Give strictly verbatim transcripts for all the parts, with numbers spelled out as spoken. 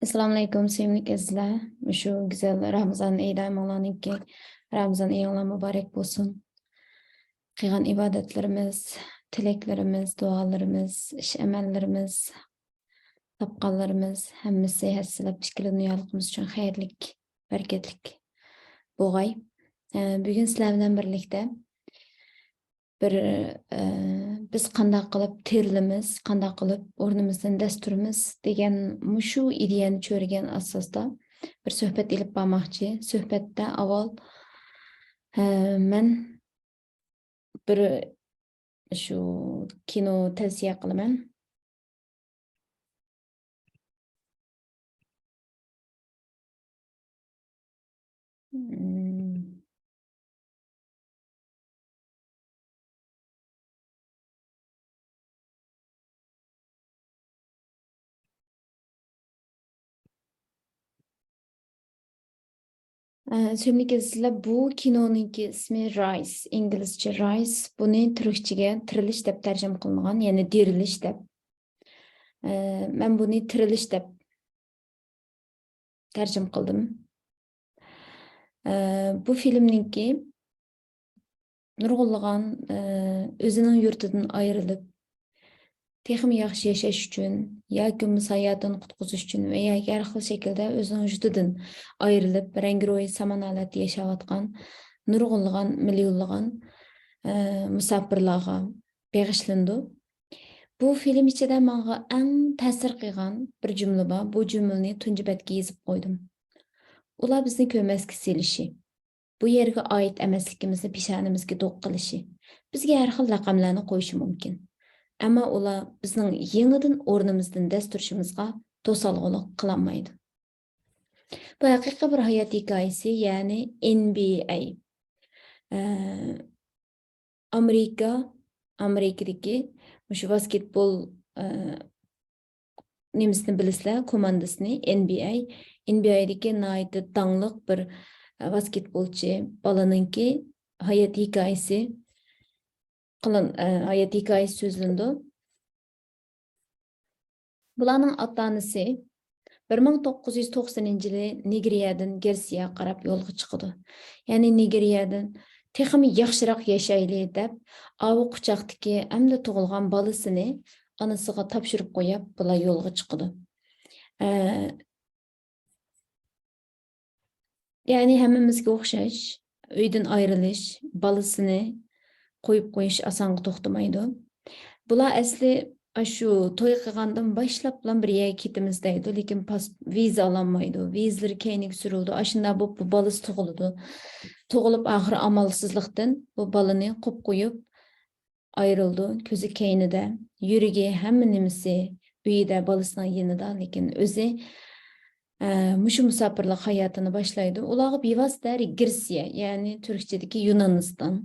ئەسسالامۇئەلەيكۇم، سۆيۈملۈك ئەزىزلەر. مۇشۇ گۈزەل رامىزان ئېيىدا ھەممىڭلارنىڭكى رامىزان ئېيىڭلار مۇبارەك بولسۇن. قىلغان ئىبادەتلىرىمىز، تىلەكلىرىمىز، دۇئالىرىمىز، ئىش-ئەمەللىرىمىز، تاپقانلىرىمىز ھەممىسى ھەسسىلەپ ئىككىلا دۇنيالىقىمىز ئۈچۈن خەيرلىك، بەرىكەتلىك بولغاي. ئە، بۈگۈن سىلەر بىلەن بىرلىكتە بىر، ئە، بىز قانداق قىلىپ تىرىلىمىز، قانداق قىلىپ ئورنىمىزدىن دەس تۇرىمىز دېگەن مۇشۇ ئىدىيەنى چۆرىگەن ئاساستا بىر سۆھبەت ئېلىپ بارماقچى. سۆھبەتتە ئاۋۋال، ئە، مەن بىر شۇ كىنو تەۋسىيە قىلىمەن. مم. ئە، سۆيۈملۈك ئەزىزلەر، بۇ كىنونىڭكى ئىسمى رايز، ئىنگلىزچە رايز. بۇنى تۈركچىگە تىرىلىش دەپ تەرجىمە قىلىنغان، يەنى دىرىلىش دەپ. ئە، مەن بۇنى تىرىلىش دەپ تەرجىمە قىلدىم. ئە، بۇ فىلىمنىڭكى نۇرغۇنلىغان، ئە، ئۆزىنىڭ يۇرتىدىن ئايرىلىپ، تېخىمۇ ياخشى ياشاش ئۈچۈن ياكى بولمىسا ھاياتىنى قۇتقۇزۇش ئۈچۈن ۋە ياكى ھەر خىل شەكىلدە ئۆزىنىڭ يۇرتىدىن ئايرىلىپ، رەڭگىرويى سامان ھالەتتە ياشاۋاتقان نۇرغۇنلىغان، مىليونلىغان، ئە، مۇساپىرلارغا بېغىشلىنىدۇ. بۇ فىلىم ئىچىدە ماڭا ئەڭ تەسىر قىلغان بىر جۈملە بار. بۇ جۈملىنى تۇنجى بەتكە يېزىپ قويدۇم. ئۇلار بىزنى كۆرمەسكە سېلىشى، بۇ يەرگە ئائىت ئەمەسلىكىمىزنى پېشانىمىزگە دوق قىلىشى، بىزگە ھەر خىل لەقەملەرنى قويۇشى مۇمكىن. ئەمما ئۇلار بىزنىڭ يېڭىدىن ئورنىمىزدىن دەس تۇرۇشىمىزغا توسالغۇلۇق قىلالمايدۇ. بۇ ھەقىقىي بىر ھايات ھېكايىسى، يەنى ئېن بى ئەي. ئە، ئامېرىكا، ئامېرىكىدىكى مۇشۇ ۋاسكېتبول، ئە، نېمىسىنى بىلىسىلەر، كوماندىسىنى، ئېن بى ئەي. ئېن بى ئەيدىكى ناھايىتى داڭلىق بىر، ئە، ۋاسكېتبولچى بالىنىڭكى ھايات ھېكايىسى قىلىن-، ئە، ھايات ھېكايىسى سۆزلىنىدۇ. بۇلارنىڭ ئاتا-ئانىسى بىر مىڭ توققۇز يۈز توقسىنىنچى يىلى نىگېرىيەدىن گرېتسىيەگە قاراپ يولغا چىقىدۇ. يەنى نىگېرىيەدىن تېخىمۇ ياخشىراق ياشايلى دەپ، ئاۋۇ قۇچاقتىكى ئەمدى تۇغۇلغان بالىسىنى ئانىسىغا تاپشۇرۇپ قويۇپ، بۇلار يولغا چىقىدۇ. ئە، يەنى ھەممىمىزگە ئوخشاش، ئۆيدىن ئايرىلىش، بالىسىنى قويۇپ قويۇش ئاسانغا توختىمايدۇ. بۇلار ئەسلى ئاشۇ توي قىلغاندىن باشلاپلا بىر يەرگە كېتىمىز دەيدۇ، لېكىن پاس-، ۋىزا ئالالمايدۇ. ۋىزىلىرى كەينىگە سۈرۈلىدۇ. ئاشۇنداق بولۇپ بۇ بالىسى تۇغۇلىدۇ. تۇغۇلۇپ ئاخىرى ئامالسىزلىقتىن بۇ بالىنى قويۇپ قويۇپ، ئايرىلىدۇ، كۆزى كەينىدە، يۈرىكى، ھەممە نېمىسى ئۆيىدە، بالىسىنىڭ يېنىدا، لېكىن ئۆزى، ئە، مۇشۇ مۇساپىرلىق ھاياتىنى باشلايدۇ. ئۇلارغا بىۋاسىتە گرېتسىيە، يەنى تۈركچىدىكى يۇنانىستان.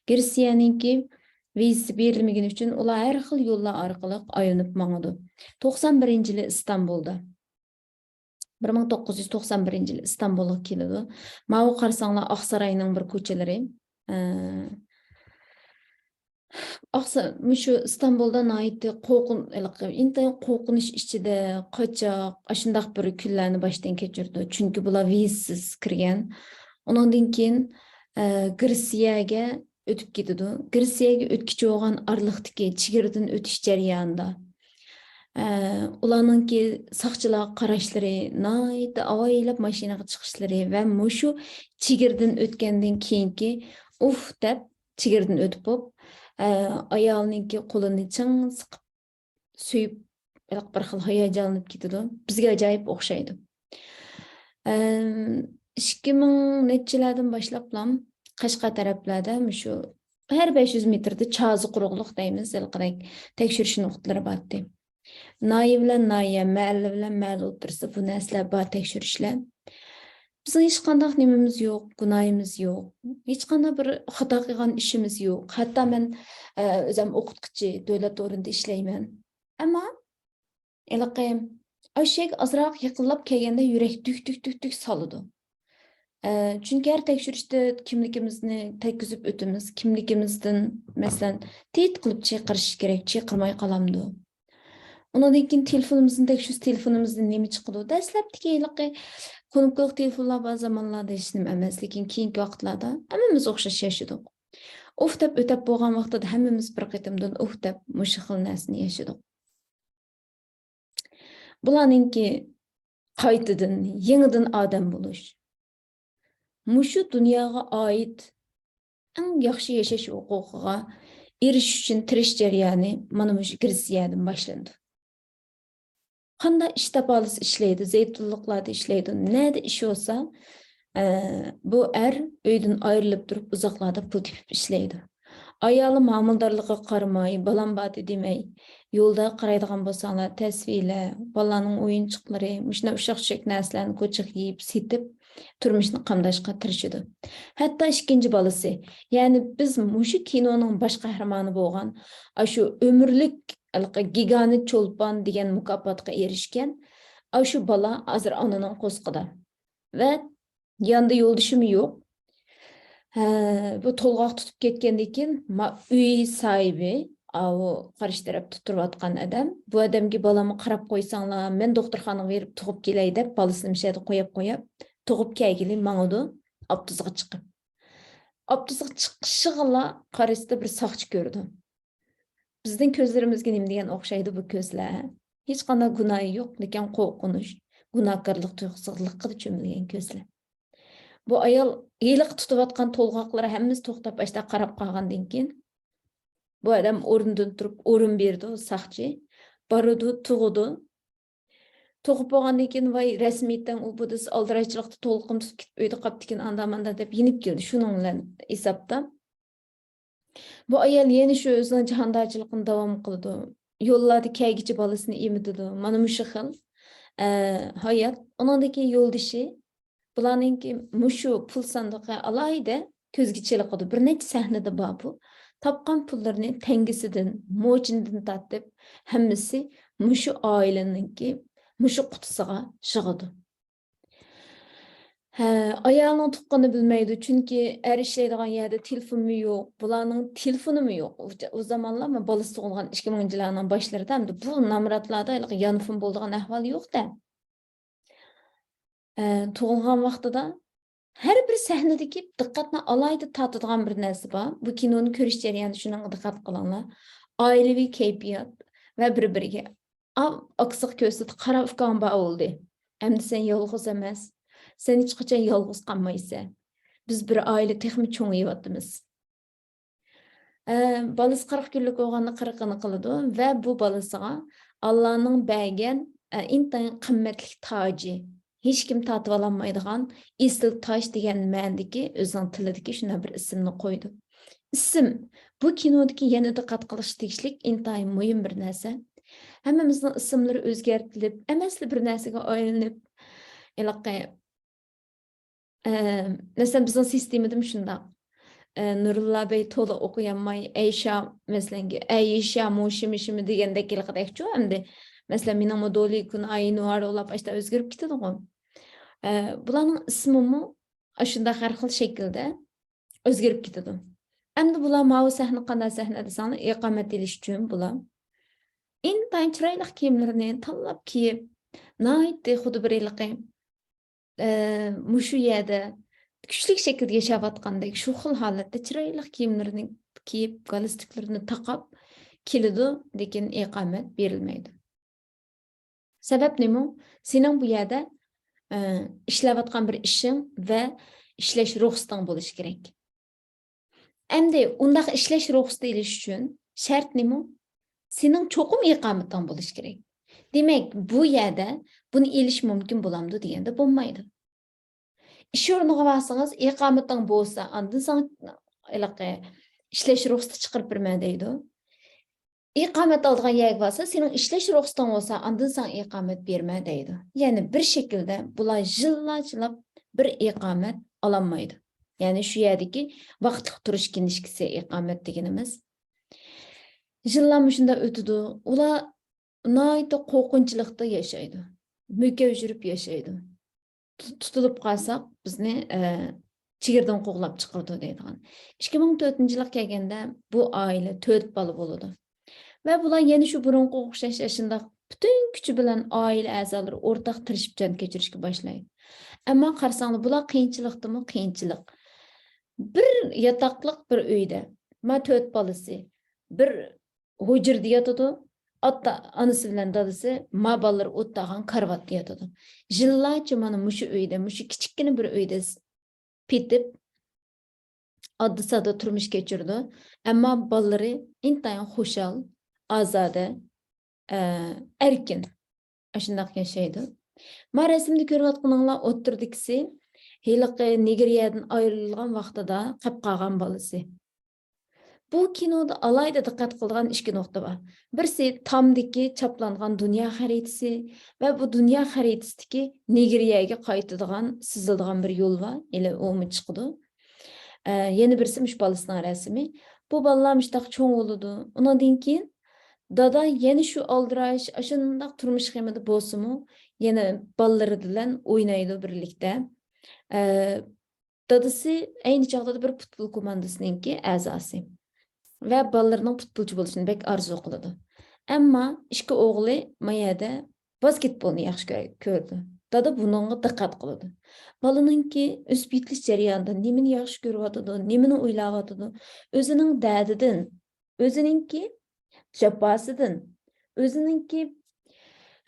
گرېتسىيەنىڭكى ۋىزىسى بېرىلمىگىنى ئۈچۈن ئۇلار ھەر خىل يوللار ئارقىلىق ئايلىنىپ ماڭىدۇ. توقسان بىرىنچى يىلى ئىستانبۇلدا. بىر مىڭ توققۇز يۈز توقسان بىرىنچى يىل ئىستانبۇلغا كېلىدۇ. ماۋۇ قارىساڭلار ئاقساراينىڭ بىر كوچىلىرى. ئە، ئاقسا-، مۇشۇ ئىستانبۇلدا ناھايىتى قورقۇن-، ھېلىقى ئىنتايىن قورقۇنچ ئىچىدە، قاچاق، ئاشۇنداق بىر كۈنلەرنى باشتىن كەچۈرىدۇ. چۈنكى بۇلار ۋىزىسىز كىرگەن. ئۇنىڭدىن كېيىن، ئە، گرېتسىيەگە ئۆتۈپ كېتىدۇ. گرېتسىيەگە ئۆتكۈچى بولغان ئارىلىقتىكى چېگرىدىن ئۆتۈش جەريانىدا، ئە، ئۇلارنىڭكى ساقچىلارغا قاراشلىرى، ناھايىتى ئاۋايلاپ ماشىنىغا چىقىشلىرى ۋە مۇشۇ چېگرىدىن ئۆتكەندىن كېيىنكى، ئۇف دەپ چېگرىدىن ئۆتۈپ بولۇپ، ئە، ئايالنىڭكى قولىنى چىڭ سىقىپ، سۆيۈپ، بىر خىل ھاياجانلىنىپ كېتىدۇ. بىزگە ئاجايىپ ئوخشايدۇ. ئەم، ئىككى مىڭ نەچچىلەردىن باشلاپلا قەشقەر تەرەپلەردە مۇشۇ ھەر بەش يۈز مېتىردا چازا قۇرۇقلۇق دەيمىز، ھېلىقىدەك تەكشۈرۈش نۇقتىلىرى بارتى. ناھىيە بىلەن ناھىيە، مەھەللە بىلەن مەھەللە ئوتتۇرىسىدا بۇ نەرسىلەر بار، تەكشۈرۈشلەر. بىزنىڭ ھېچقانداق نېمىمىز يوق، گۇناھىمىز يوق. ھېچقانداق بىر خاتا قىلغان ئىشىمىز يوق. ھەتتا مەن، ئە، ئۆزۈم ئوقۇتقۇچى، دۆلەت ئورنىدا ئىشلەيمەن. ئەمما ھېلىقى ئاشۇ يەرگە ئازراق يېقىنلاپ كەلگەندە يۈرەك دۈك، دۈك، دۈك، دۈك سالىدۇ. ئە، چۈنكى ھەر تەكشۈرۈشتە كىملىكىمىزنى تەگكۈزۈپ ئۆتىمىز. كىملىكىمىزدىن، مەسىلەن، تىت قىلىپ چىقىرىش كېرەك، چىقىرماي قالامدۇ؟ ئۇنىڭدىن كېيىن تېلېفونىمىزنى تەكشۈرسە، تېلېفونىمىزدىن نېمە چىقىدۇ؟ دەسلەپتىكى ھېلىقى كۇنۇپكىلىق تېلېفونلار بار زامانلاردا ھېچنېمە ئەمەس، لېكىن كېيىنكى ۋاقىتلاردا ھەممىمىز ئوخشاش ياشىدۇق. ئۇف دەپ ئۆتەپ بولغان ۋاقتىدا ھەممىمىز بىر قېتىمدىن ئۇف دەپ مۇشۇ خىل نەرسىنى ياشىدۇق. بۇلارنىڭكى قايتىدىن، يېڭىدىن ئادەم بولۇش. مۇشۇ دۇنياغا ئائىت ئەڭ ياخشى ياشاش ھوقۇقىغا ئېرىشىش ئۈچۈن تىرىشىش جەريانى مانا مۇشۇ گرېتسىيەدىن باشلىنىدۇ. قانداق ئىش تاپالىسا ئىشلەيدۇ، زەيتۇنلۇقلاردا ئىشلەيدۇ. نەدە ئىش بولسا، ئە، بۇ ئەر ئۆيدىن ئايرىلىپ تۇرۇپ ئۇزاقلاردا پۇل تېپىپ ئىشلەيدۇ. ئايالى ھامىلىدارلىقىغا قارىماي، بالام بار دېمەي، يولدا قارايدىغان بولساڭلار، تەسۋىلەر، بالىلارنىڭ ئويۇنچۇقلىرى، مۇشۇنداق ئۇششاق چۈشەك نەرسىلەرنى كوچىغا يېيىپ سېتىپ، تۇرمۇشىنى قامداشقا تىرىشىدۇ. ھەتتا ئىككىنچى بالىسى، يەنى بىز مۇشۇ كىنونىڭ باش قەھرىمانى بولغان، ئاشۇ ئۆمۈرلۈك ھېلىقى گىگانت چولپان دېگەن مۇكاپاتقا ئېرىشكەن، ئاشۇ بالا ھازىر ئانىنىڭ قورسىقىدا. ۋە ياندا يولدىشىمۇ يوق. ھە، بۇ تولغاق تۇتۇپ كەتكەندىن كېيىن، ما-، ئۆي ساھىبى، ئاۋۇ قارشى تەرەپتە تۇرۇۋاتقان ئادەم، بۇ ئادەمگە بالامنى قاراپ قويساڭلار، مەن دوختۇرخانىغا بېرىپ تۇغۇپ كېلەي دەپ، بالىسىنى مۇشۇ يەردە قويۇپ، قويۇپ، تۇغۇپ كەلگىلى ماڭىدۇ، ئاپتوبۇسقا چىقىپ. ئاپتوبۇسقا چىقىشىغىلا قارىسىدا بىر ساقچى كۆرىدۇ. بىزنىڭ كۆزلىرىمىزگە نېمە دېگەن ئوخشايدۇ بۇ كۆزلەر؟ ھېچقانداق گۇناھى يوق، لېكىن قورقۇنچ، گۇناھكارلىق تۇيغۇسىغا لىققىدە چۆمۈلگەن كۆزلەر. بۇ ئايال ھېلىقى تۇتۇۋاتقان تولغاقلىرى ھەممىسى توختاپ ئاشتا قاراپ قالغاندىن كېيىن، بۇ ئادەم ئورنىدىن تۇرۇپ ئورۇن بېرىدۇ، ساقچى. بارىدۇ، تۇغىدۇ. تۇغۇپ بولغاندىن كېيىن، ۋاي، رەسمىيەتتىن ئۇ بۇ دېسە ئالدىراشچىلىقتا تولغىقىم تۇتۇپ كېتىپ ئۆيدە قاپتىكىن، ئانداق مانداق دەپ يېنىپ كېلىدۇ. شۇنىڭ بىلەن ھېسابتا. بۇ ئايال يەنە شۇ ئۆزىنىڭ جاھاندارچىلىقىنى داۋام قىلىدۇ. يوللاردا كەلگۈچى بالىسىنى ئېمىتىدۇ. مانا مۇشۇ خىل، ئە، ھايات. ئۇنىڭدىن كېيىن يولدىشى، بۇلارنىڭكى مۇشۇ پۇل ساندۇقى ئالاھىدە كۆزگە چېلىقىدۇ. بىر نەچچە سەھنىدە بار بۇ. تاپقان پۇللىرىنى تەڭگىسىدىن، موچىنىدىن تارتىپ، ھەممىسى مۇشۇ ئائىلىنىڭكى مۇشۇ قۇتىسىغا يىغىدۇ. ھە، ئايالنىڭ تۇغقىنى بىلمەيدۇ، چۈنكى ئەر ئىشلەيدىغان يەردە تېلېفونمۇ يوق، بۇلارنىڭ تېلېفونىمۇ يوق. ئۇ جا-، ئۇ زامانلار مانا بالىسى تۇغۇلغان ئىككى مىڭىنچى يىللارنىڭ باشلىرىدا، ئەمدى بۇ نامراتلاردا ھېلىقى يانفون بولىدىغان ئەھۋال يوق-دە. ئە، تۇغۇلغان ۋاقتىدا ھەر بىر سەھنىدىكى دىققەتنى ئالاھىدە تارتىدىغان بىر نەرسە بار. بۇ كىنونى كۆرۈش جەريانىدا شۇنىڭغا دىققەت قىلىڭلار. ئائىلىۋى كەيپىيات ۋە بىر-بىرىگە، ئا-، ئاكىسىغا كۆرسىتىپ، «قارا، ئۇكاڭ بار بولدى. ئەمدى سەن يالغۇز ئەمەس. سەن ھېچقاچان يالغۇز قالمايسەن. بىز بىر ئائىلە تېخىمۇ چوڭىيىۋاتىمىز.» ئە، بالىسى قىرىق كۈنلۈك بولغاندا قىرىقىنى قىلىدۇ ۋە بۇ بالىسىغا ئاللانىڭ بەرگەن، ئە، ئىنتايىن قىممەتلىك تاجى، ھېچكىم تارتىۋالالمايدىغان ئېسىل تاج دېگەن مەنىدىكى، ئۆزىنىڭ تىلىدىكى شۇنداق بىر ئىسىمنى قويىدۇ. ئىسىم، بۇ كىنودىكى يەنە دىققەت قىلىشقا تېگىشلىك ئىنتايىن مۇھىم بىر نەرسە. ھەممىمىزنىڭ ئىسىملىرى ئۆزگەرتىلىپ، ئەمەسلا بىر نەرسىگە ئايلىنىپ، ھېلىقى ئە، مەسىلەن، بىزنىڭ سىستېمىدىمۇ شۇنداق. ئە، نۇرۇللا بەگ تولا ئوقۇيالماي، ئەيشا، مەسىلەن، ئەيشا مۇشىمى شىمى دېگەندەك ھېلىقىدەكچۇ ئەمدى. مەسىلەن، مېنىڭمۇ دولى كۈن ئاينۇ ئارۇلاپ ئاشتا ئۆزگىرىپ كېتىدىغۇ. ئە، بۇلارنىڭ ئىسمىمۇ ئاشۇنداق ھەر خىل شەكىلدە ئۆزگىرىپ كېتىدۇ. ئەمدى بۇلار ماۋۇ سەھنە قانداق سەھنە دېسەڭلار، ئىقامەت ئېلىش ئۈچۈن بۇلار ئىنتايىن چىرايلىق كىيىملىرىنى تاللاپ كىيىپ، ناھايىتى خۇددى بىر ھېلىقى ئە، مۇشۇ يەردە كۈچلۈك شەكىلدە ياشاۋاتقاندەك، شۇ خىل ھالەتتە چىرايلىق كىيىملىرىنى كىيىپ، گالستۇكلىرىنى تاقاپ كېلىدۇ، لېكىن ئىقامەت بېرىلمەيدۇ. سەۋەب نېمە؟ سېنىڭ بۇ يەردە، ئە، ئىشلەۋاتقان بىر ئىشىڭ ۋە ئىشلەش رۇخسىتىڭ بولۇشى كېرەك. ئەمدى ئۇنداق ئىشلەش رۇخسىتى ئېلىش ئۈچۈن شەرت نېمە؟ سېنىڭ چوقۇم ئىقامىتىڭ بولۇشى كېرەك. دېمەك، بۇ يەردە بۇنى ئېلىش مۇمكىن بولامدۇ دېگەندە بولمايدۇ. ئىش ئورنىغا بارسىڭىز، ئىقامىتىڭ بولسا، ئاندىن ساڭا ھېلىقى ئىشلەش رۇخسىتى چىقىرىپ بېرىمەن دەيدۇ. ئىقامەت ئالىدىغان يەرگە بارسا، سېنىڭ ئىشلەش رۇخسىتىڭ بولسا، ئاندىن ساڭا ئىقامەت بېرىمەن دەيدۇ. يەنى بىر شەكىلدە بۇلار يىللارچىلاپ بىر ئىقامەت ئالالمايدۇ. يەنى شۇ يەردىكى ۋاقىتلىق تۇرۇش كىنىشكىسى ئىقامەت دېگىنىمىز. يىللار مۇشۇنداق ئۆتىدۇ. ئۇلار ناھايىتى قورقۇنچلۇقتا ياشايدۇ. مۆكەۋجۈرۈپ ياشايدۇ. تۇ-، تۇتۇلۇپ قالساق، بىزنى، ئە، چېگرىدىن قوغلاپ چىقىرىدۇ دەيدىغان. ئىككى مىڭ تۆتىنچى يىلغا كەلگەندە بۇ ئائىلە تۆت بالا بولىدۇ. ۋە بۇلار يەنە شۇ بۇرۇنقىغا ئوخشاش ئاشۇنداق پۈتۈن كۈچى بىلەن ئائىلە ئەزالىرى ئورتاق تىرىشىپ جان كەچۈرۈشكە باشلايدۇ. ئەمما قارىساڭلار، بۇلار قىيىنچىلىقتىمۇ قىيىنچىلىق. بىر ياتاقلىق بىر ئۆيدە، ما تۆت بالىسى، بىر ھۇجرىدا ياتىدۇ. ئاتا، ئانىسى بىلەن دادىسى ما بالىلىرى ئولتۇرغان كارىۋاتتا ياتىدۇ. يىللارچە مانا مۇشۇ ئۆيدە، مۇشۇ كىچىككىنە بىر ئۆيدە س-، پېتىپ، ئاددىي ساددا تۇرمۇش كەچۈرىدۇ. ئەمما بالىلىرى ئىنتايىن خۇشال، ئازادە، ئە، ئەركىن. ئاشۇنداق ياشايدۇ. ما رەسىمدە كۆرۈۋاتقىنىڭلار ئوتتۇرىدىكىسى ھېلىقى نېگىرىيەدىن ئايرىلغان ۋاقتىدا قېپ قالغان بالىسى. بۇ كىنودا ئالاھىدە دىققەت قىلىدىغان ئىككى نۇقتا بار. بىرسى تامدىكى چاپلانغان دۇنيا خەرىتىسى ۋە بۇ دۇنيا خەرىتىسىدىكى نېگىرىيەگە قايتىدىغان، سىزىلىدىغان بىر يول بار. ھېلى ئۇمۇ چىقىدۇ. ئە، يەنە بىرسى مۇشۇ بالىسىنىڭ رەسىمى. بۇ بالىلار مۇشۇنداق چوڭ بولىدۇ. ئۇنىڭدىن كېيىن دادا يەنە شۇ ئالدىراش، ئاشۇنداق تۇرمۇش غېمىدە بولسىمۇ، يەنە بالىلىرى بىلەن ئوينايدۇ بىرلىكتە. ئە، دادىسى ئەينى چاغدا بىر پۇتبول كوماندىسىنىڭكى ئەزاسى ۋە بالىلىرىنىڭ پۇتبولچى بولۇشىنى بەك ئارزۇ قىلىدۇ. ئەمما ئىككى ئوغلى ما يەردە ۋاسكېتبولنى ياخشى كۆ-، كۆرىدۇ. دادا بۇنىڭغا دىققەت قىلىدۇ. بالىنىڭكى ئۆسۈپ يېتىلىش جەريانىدا نېمىنى ياخشى كۆرۈۋاتىدۇ، نېمىنى ئويلاۋاتىدۇ، ئۆزىنىڭ دەردىدىن، ئۆزىنىڭكى جاپاسىدىن، ئۆزىنىڭكى،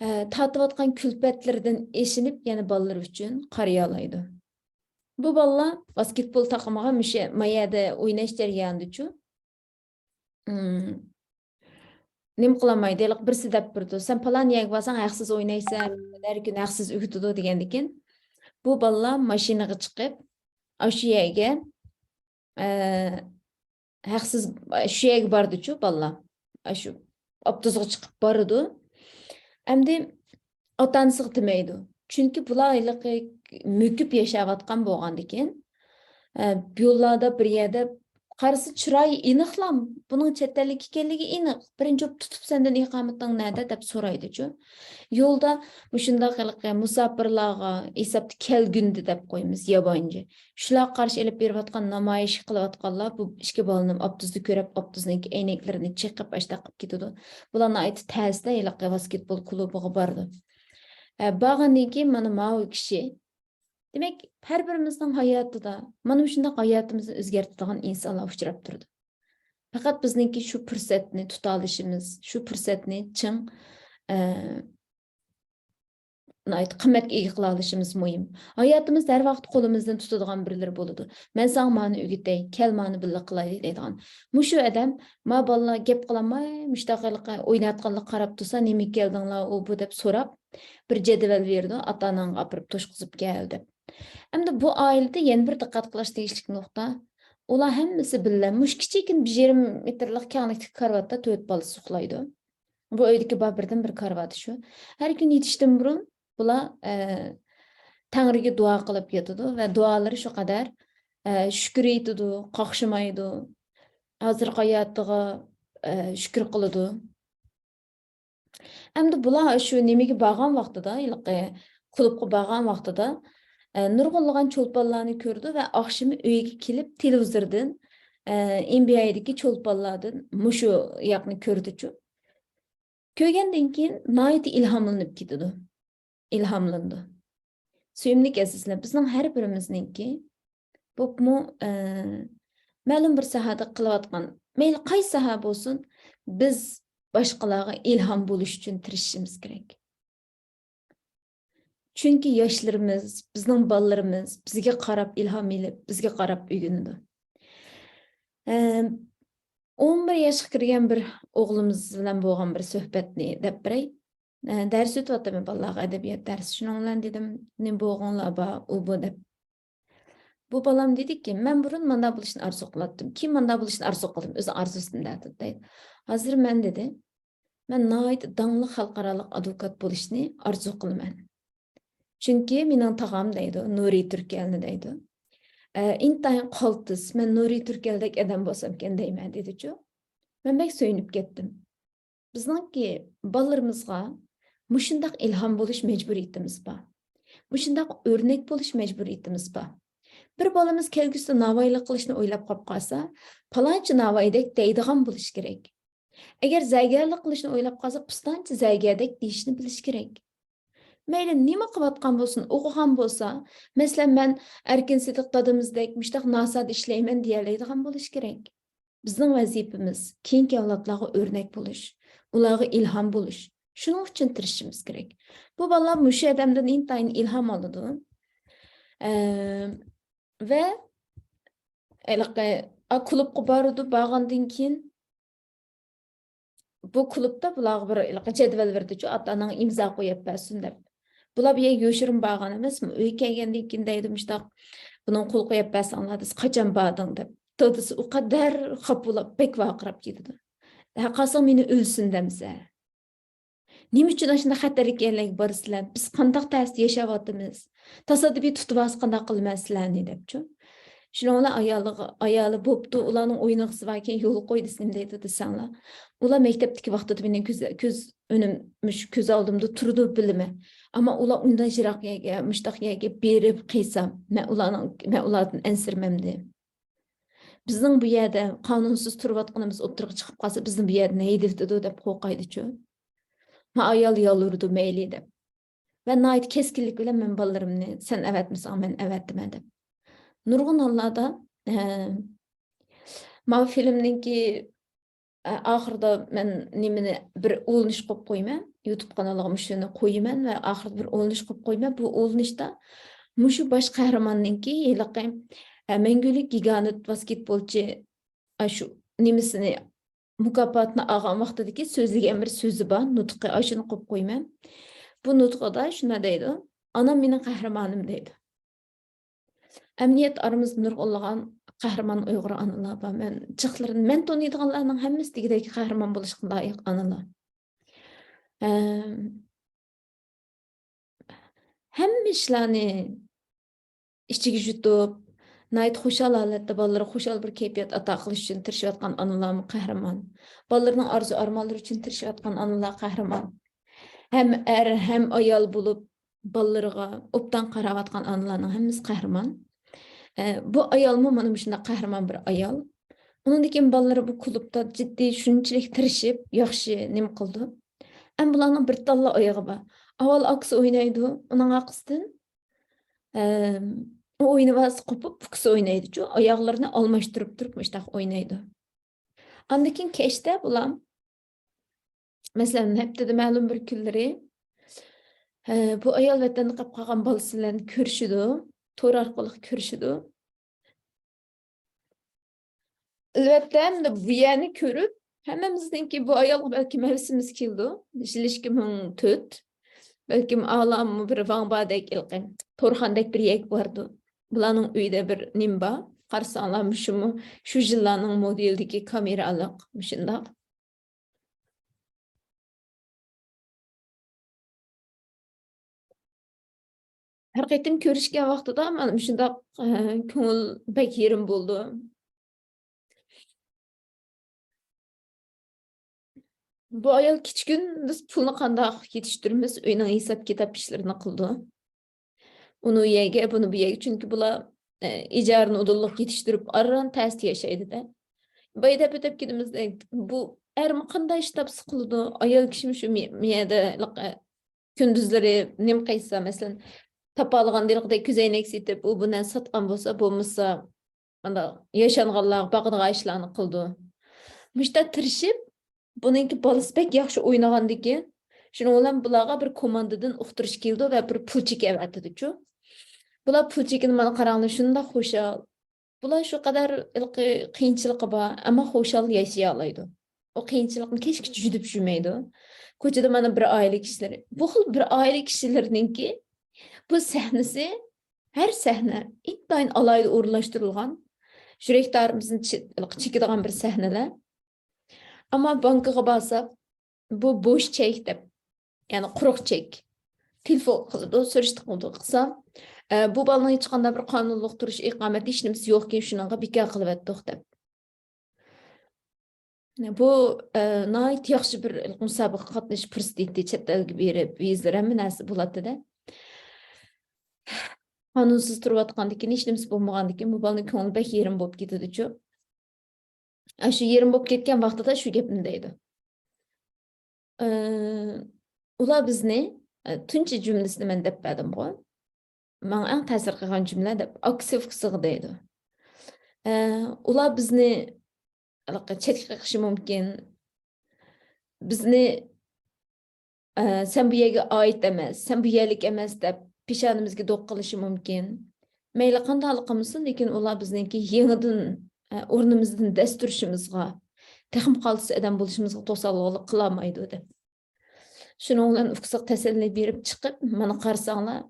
ئە، تارتىۋاتقان كۈلپەتلىرىدىن ئېچىنىپ، يەنە بالىلىرى ئۈچۈن قارىيالايدۇ. بۇ بالىلار ۋاسكېتبول تاقىمىغا مۇشۇ ما يەردە ئويناش جەريانىدىچۇ، ئىم، نېمە قىلالمايدۇ؟ ھېلىقى بىرسى دەپ بېرىدۇ، «سەن پالان يەرگە بارساڭ ھەقسىز ئوينايسەن، ھەر كۈنى ھەقسىز ئۆگىتىدۇ» دېگەندىكىن، بۇ بالىلار ماشىنىغا چىقىپ، ئاشۇ يەرگە، ئە، ھەقسىز، شۇ يەرگە بارىدۇچۇ بالىلار. ئاشۇ ئاپتوبۇسقا چىقىپ بارىدۇ. ئەمدى ئاتا-ئانىسىغا دېمەيدۇ. چۈنكى بۇلار ھېلىقى مۆكۈپ ياشاۋاتقان بولغاندىكىن، ئە، يوللاردا بىر يەردە قارىسا چىرايى ئېنىقلا، بۇنىڭ چەت ئەللىك ئىكەنلىكى ئېنىق. بىرىنچى بولۇپ تۇتۇپ سەندىن ئىقامىتىڭ نەدە دەپ سورايدۇچۇ. يولدا مۇشۇنداق ھېلىقى مۇساپىرلارغا ھېسابتا كەلگۈندە دەپ قويىمىز، يابانچى. شۇلارغا قارشى ئېلىپ بېرىۋاتقان نامايىش قىلىۋاتقانلار بۇ ئىككى بالىنىم ئاپتوبۇستا كۆرۈپ، ئاپتوبۇسنىڭكى ئەينەكلىرىنى چېقىپ، ئاشتاق قىلىپ كېتىدۇ. بۇلار ناھايىتى تەستە ھېلىقى ۋاسكېتبول كۇلۇبىغا بارىدۇ. ئە، بارغاندىن كېيىن مانا ماۋۇ كىشى. دېمەك، ھەر بىرىمىزنىڭ ھاياتىدا مانا مۇشۇنداق ھاياتىمىزنى ئۆزگەرتىدىغان ئىنسانلار ئۇچراپ تۇرىدۇ. پەقەت بىزنىڭكى شۇ پۇرسەتنى تۇتالىشىمىز، شۇ پۇرسەتنى چىڭ، ئە، ناھايىتى قىممەتكە ئىگە قىلالىشىمىز مۇھىم. ھاياتىمىزدا ھەر ۋاقىت قولىمىزدىن تۇتىدىغان بىرلىرى بولىدۇ. «مەن ساڭا مانى ئۆگىتەي، كەل مانى بىللە قىلايلى» دەيدىغان. مۇشۇ ئادەم، ما بالىلار گەپ قىلالماي، مۇشۇنداق ھېلىقى ئويناۋاتقانلىققا قاراپ تۇرسا، «نېمىگە كەلدىڭلار ئۇ بۇ؟» دەپ سوراپ، بىر جەدۋەل بېرىدۇ، «ئاتا-ئاناڭغا ئاپىرىپ توشقۇزۇپ كەل» دەپ. ئەمدى بۇ ئائىلىدە يەنە بىر دىققەت قىلىش تېگىشلىك نۇقتا، ئۇلار ھەممىسى بىللە مۇشۇ كىچىككىنە بىر يېرىم مېتىرلىق كەڭلىكتىكى كارىۋاتتا تۆت بالىسى ئۇخلايدۇ. بۇ ئۆيدىكى بار بىردىنبىر كارىۋاتى شۇ. ھەر كۈن يېتىشتىن بۇرۇن بۇلار، ئە، تەڭرىگە دۇئا قىلىپ ياتىدۇ ۋە دۇئالىرى شۇ قەدەر، ئە، شۈكۈر ئېيتىدۇ، قاقشىمايدۇ. ھازىرقى ھاياتىغا، ئە، شۈكۈر قىلىدۇ. ئەمدى بۇلار شۇ نېمىگە بارغان ۋاقتىدا، ھېلىقى كۇلۇبقا بارغان ۋاقتىدا، ئە، نۇرغۇنلىغان چولپانلارنى كۆرىدۇ ۋە ئاخشىمى ئۆيگە كېلىپ تېلېۋىزوردىن، ئە، ئېن بى ئايدىكى چولپانلاردىن مۇشۇ ياقنى كۆرىدۇچۇ. كۆرگەندىن كېيىن ناھايىتى ئىلھاملىنىپ كېتىدۇ. ئىلھاملىنىدۇ. سۆيۈملۈك ئەزىزلەر، بىزنىڭ ھەر بىرىمىزنىڭكى بولۇپمۇ، ئە، مەلۇم بىر ساھەدە قىلىۋاتقان، مەيلى قايسى ساھە بولسۇن، بىز باشقىلارغا ئىلھام بولۇش ئۈچۈن تىرىشىشىمىز كېرەك. چۈنكى ياشلىرىمىز، بىزنىڭ بالىلىرىمىز بىزگە قاراپ ئىلھام ئېلىپ، بىزگە قاراپ ئۆگىنىدۇ. ئە، ئون بىر ياشقا كىرگەن بىر ئوغلىمىز بىلەن بولغان بىر سۆھبەتنى دەپ بېرەي. ئە، دەرس ئۆتۈۋاتىمەن بالىلارغا، ئەدەبىيات دەرسى. شۇنىڭ بىلەن دېدىم، «نېمە بولغۇڭلار بار، ئۇ بۇ» دەپ. بۇ بالام دېدىكى، «مەن بۇرۇن مانداق بولۇشنى ئارزۇ قىلاتتىم، كېيىن مانداق بولۇشنى ئارزۇ قىلدىم، ئۆزى ئارزۇسىنى دەتتى» دەيدۇ. ھازىر مەن دېدى، مەن ناھايىتى داڭلىق خەلقئارالىق ئادۋوكات بولۇشنى ئارزۇ قىلىمەن. چۈنكى مېنىڭ تاغام دەيدۇ، نۇرى تۈركەلنى دەيدۇ. ئە، ئىنتايىن قالتىس، مەن نۇرى تۈركەلدەك ئادەم بولسامكەن دەيمەن دېدىچۇ. مەن بەك سۆيۈنۈپ كەتتىم. بىزنىڭكى بالىلىرىمىزغا مۇشۇنداق ئىلھام بولۇش مەجبۇرىيىتىمىز بار. مۇشۇنداق ئۆرنەك بولۇش مەجبۇرىيىتىمىز بار. بىر بالىمىز كەلگۈسىدە ناۋايلىق قىلىشنى ئويلاپ قاپ قالسا، پالانچى ناۋايدەك دەيدىغان بولۇش كېرەك. ئەگەر زەرگەرلىك قىلىشنى ئويلاپ قالسا، پىستانچە زەرگەردەك دېيىشنى بىلىش كېرەك. مەيلى نېمە قىلىۋاتقان بولسۇن، ئوقۇغان بولسا، مەسىلەن، مەن ئەركىن سىدىق دادىمىزدەك مۇشۇنداق ناسادا ئىشلەيمەن دېيەلەيدىغان بولۇش كېرەك. بىزنىڭ ۋەزىپىمىز كېيىنكى ئەۋلادلارغا ئۆرنەك بولۇش، ئۇلارغا ئىلھام بولۇش. شۇنىڭ ئۈچۈن تىرىشىشىمىز كېرەك. بۇ بالىلار مۇشۇ ئادەمدىن ئىنتايىن ئىلھام ئالىدۇ. ئە، ۋە ھېلىقى، ئا، كۇلۇبقا بارىدۇ، بارغاندىن كېيىن بۇ كۇلۇبتا بۇلارغا بىر ھېلىقى جەدۋەل بېرىدىچۇ، ئاتا-ئاناڭ ئىمزا قويۇپ بەرسۇن دەپ. بۇلار بۇ يەرگە يوشۇرۇن بارغان ئەمەسمۇ؟ ئۆيگە كەلگەندىن كېيىن دەيدۇ، مۇشتاق، بۇنىڭ قول قويۇپ بەرسەڭلار دېسە، قاچان باردىڭ دەپ. دادىسى ئۇ قەدەر خاپا بولاپ، بەك ۋارقىراپ كېتىدۇ. ھە، قالساڭ مېنى ئۆلسۇن دەمسە. نېمە ئۈچۈن ئاشۇنداق خەتەرلىك يەرلەرگە بارىسىلەر؟ بىز قانداق تەستە ياشاۋاتىمىز؟ تاسادىپىي تۇتۇۋالسا قانداق قىلىمەن سىلەرنى دەپچۇ. شۇنىڭ بىلەن ئايالىغا، ئايالى بوپتۇ، ئۇلارنىڭ ئوينىغۇسى باركەن، يولغا قوي دېسە نېمە دەيدۇ دېسەڭلار. ئۇلار مەكتەپتىكى ۋاقتىدا مېنىڭ كۆز، كۆز ئۆنۈم، مۇشۇ كۆز ئالدىمدا تۇرىدۇ بىلىمەن. ئەمما ئۇلار ئۇنداق يىراق يەرگە، مۇشتاق يەرگە بېرىپ قىلسام، مەن ئۇلارنىڭ، مەن ئۇلاردىن ئەنسىرىمەمدى. بىزنىڭ بۇ يەردە قانۇنسىز تۇرۇۋاتقىنىمىز ئوتتۇرىغا چىقىپ قالسا، بىزنى بۇ يەردىن ھەيدىۋېتىدۇ دەپ قورقايدىچۇ. ما ئايال يالۋۇرىدۇ، مەيلى دەپ. ۋە ناھايىتى كەسكىنلىك بىلەن مەن بالىلىرىمنى سەن ئەۋەتمىسەڭ، مەن ئەۋەتىمەن دەپ. نۇرغۇن ھاللاردا، ئە، ماۋۇ فىلىمنىڭكى، ئە، ئاخىرىدا مەن نېمىنى بىر ئۇلىنىش قويۇپ قويىمەن، يۇتۇب قانىلىغا مۇشۇنى قويىمەن ۋە ئاخىرىدا بىر ئۇلىنىش قويۇپ قويىمەن. بۇ ئۇلىنىشتا مۇشۇ باش قەھرىماننىڭكى ھېلىقى، ئە، مەڭگۈلۈك گىگانت ۋاسكېتبولچى، ئە، شۇ نېمىسىنى، مۇكاپاتنى ئالغان ۋاقتىدىكى سۆزلىگەن بىر سۆزى بار، نۇتقى، ئاشۇنى قويۇپ قويىمەن. بۇ نۇتقىدا شۇنداق دەيدۇ، «ئانام مېنىڭ قەھرىمانىم» دەيدۇ. ئەمەلىيەتتە ئارىمىزدا نۇرغۇنلىغان قەھرىمان ئۇيغۇر ئانىلار بار. مەن جىقلىرىنى، مەن تونۇيدىغانلارنىڭ ھەممىسى دېگۈدەك قەھرىمان بولۇشقا لايىق ئانىلار. ئەم، ھەممە ئىشلارنى ئىچىگە يۇتۇپ، ناھايىتى خۇشال ھالەتتە بالىلىرىغا خۇشال بىر كەيپىيات ئاتا قىلىش ئۈچۈن تىرىشىۋاتقان ئانىلارمۇ قەھرىمان. بالىلىرىنىڭ ئارزۇ ئارمانلىرى ئۈچۈن تىرىشىۋاتقان ئانىلار قەھرىمان. ھەم ئەر، ھەم ئايال بولۇپ، بالىلىرىغا ئوبدان قاراۋاتقان ئانىلارنىڭ ھەممىسى قەھرىمان. ئە، بۇ ئايالمۇ مانا مۇشۇنداق قەھرىمان بىر ئايال. ئۇنىڭدىن كېيىن بالىلىرى بۇ كۇلۇبتا جىددىي شۇنچىلىك تىرىشىپ، ياخشى نېمە قىلىدۇ. ئەمما بۇلارنىڭ بىر تاللا ئايىغى بار. ئاۋۋال ئاكىسى ئوينايدۇ، ئۇنىڭ ئارقىسىدىن، ئەم، ئۇ ئوينىۋالسا قوپۇپ، ئۇكىسى ئوينايدۇچۇ. ئاياغلىرىنى ئالماشتۇرۇپ تۇرۇپ مۇشۇنداق ئوينايدۇ. ئاندىن كېيىن كەچتە بۇلار، مەسىلەن، ھەپتىدە مەلۇم بىر كۈنلىرى، ئە، بۇ ئايال ۋەتەندە قېلىپ قالغان بالىسى بىلەن كۆرۈشىدۇ، تور ئارقىلىق كۆرۈشىدۇ. ئەلۋەتتە، ئەمدى بۇ يەرنى كۆرۈپ، ھەممىمىزنىڭكى بۇ ئايالغا بەلكىم ھەۋىسىمىز كېلىدۇ. يىل ئىككى مىڭ تۆت. بەلكىم ئالامۇ بىر ۋاڭبادەك، ھېلىقى تورخانىدەك بىر يەرگە بارىدۇ. بۇلارنىڭ ئۆيىدە بىر نېمە بار؟ قارىساڭلار، مۇشۇمۇ شۇ يىللارنىڭ مودېلىدىكى كامېرالىق، مۇشۇنداق. ھەر قېتىم كۆرۈشكەن ۋاقتىدا مانا مۇشۇنداق، ئە، كۆڭۈل بەك يېرىم بولىدۇ. بۇ ئايال كېچە-كۈندۈز پۇلنى قانداق يېتىشتۈرىمىز، ئۆينىڭ ھېساب-كىتاب ئىشلىرىنى قىلىدۇ. ئۇنى ئۇ يەرگە، بۇنى بۇ يەرگە، چۈنكى بۇلار، ئە، ئىجارىنى ئۇدۇللۇق يېتىشتۈرۈپ، ئاران تەستە ياشايدۇ-دە. بايا دەپ ئۆتۈپ كېتىمىز، ئە، بۇ ئەرمۇ قانداق ئىش تاپسا قىلىدۇ، ئايال كىشىمۇ شۇ مى-، مىيەدە، ئە، كۈندۈزلىرى نېمە قىلسا، مەسىلەن، تاپالىغان ھېلىقىدەك كۆزەينەك سېتىپ، ئۇ بۇنى ساتقان بولسا، بولمىسا، ئانداق ياشانغانلارغا باقىدىغان ئىشلارنى قىلىدۇ. مۇشۇنداق تىرىشىپ، بۇنىڭكى بالىسى بەك ياخشى ئوينىغاندىكىن، شۇنىڭ بىلەن بۇلارغا بىر كوماندىدىن ئۇقتۇرۇش كېلىدۇ ۋە بىر پۇل چېكى ئەۋەتىدۇچۇ. بۇلار پۇل چېكىنى مانا قاراڭلار، شۇنداق خۇشال. بۇلار شۇ قەدەر ھېلىقى قىيىنچىلىقى بار، ئەمما خۇشال ياشىيالايدۇ. ئۇ قىيىنچىلىقنى كەچكىچە يۈدۈپ يۈرمەيدۇ. كوچىدا مانا بىر ئائىلە كىشىلىرى. بۇ خىل بىر ئائىلە كىشىلىرىنىڭكى بۇ سەھنىسى، ھەر سەھنە ئىنتايىن ئالاھىدە ئورۇنلاشتۇرۇلغان، يۈرەك تارىمىزنى چې-، چېكىدىغان بىر سەھنىلەر. ئەمما بانكىغا بارساق، بۇ بوش چەك دەپ، يەنى قۇرۇق چەك. تېلېفون قىلىدۇ، سۈرۈشتە قىلىدۇ، قىلسا، ئە، بۇ بالىنىڭ ھېچقانداق بىر قانۇنلۇق تۇرۇش ئىقامەت، ھېچ نېمىسى يوقكەن، شۇنىڭغا بىكار قىلىۋەتتۇق دەپ. بۇ، ئە، ناھايىتى ياخشى بىر مۇسابىقىگە قاتنىشىش پۇرسىتى ئىدى، چەت ئەلگە بېرىپ، ۋىزا، ھەممە نەرسە بولاتتى-دە. قانۇنسىز تۇرۇۋاتقاندىكىن، ھېچ نېمىسى بولمىغاندىكىن، بۇ بالىنىڭ كۆڭلى بەك يېرىم بولۇپ كېتىدىچۇ. ئاشۇ يېرىم بولۇپ كەتكەن ۋاقتىدا شۇ گەپنى دەيدۇ. ئە، ئۇلار بىزنى، ئە، تۇنجى جۈملىسىنى مەن دەپ بەردىمغۇ. ماڭا ئەڭ تەسىر قىلغان جۈملە دەپ، ئاكىسى ئۇكىسىغا دەيدۇ. ئە، ئۇلار بىزنى ھېلىقى چەتكە قېقىشى مۇمكىن. بىزنى، ئە، «سەن بۇ يەرگە ئائىت ئەمەس، سەن بۇ يەرلىك ئەمەس» دەپ پېشانىمىزگە دوق قىلىشى مۇمكىن. مەيلى قانداقلا قىلمىسۇن، لېكىن ئۇلار بىزنىڭكى يېڭىدىن، ئە، ئورنىمىزدىن دەس تۇرۇشىمىزغا، تېخىمۇ قالتىس ئادەم بولۇشىمىزغا توسالغۇلۇق قىلالمايدۇ دەپ. شۇنىڭ بىلەن ئۇكىسىغا تەسەللى بېرىپ چىقىپ، مانا قارىساڭلار،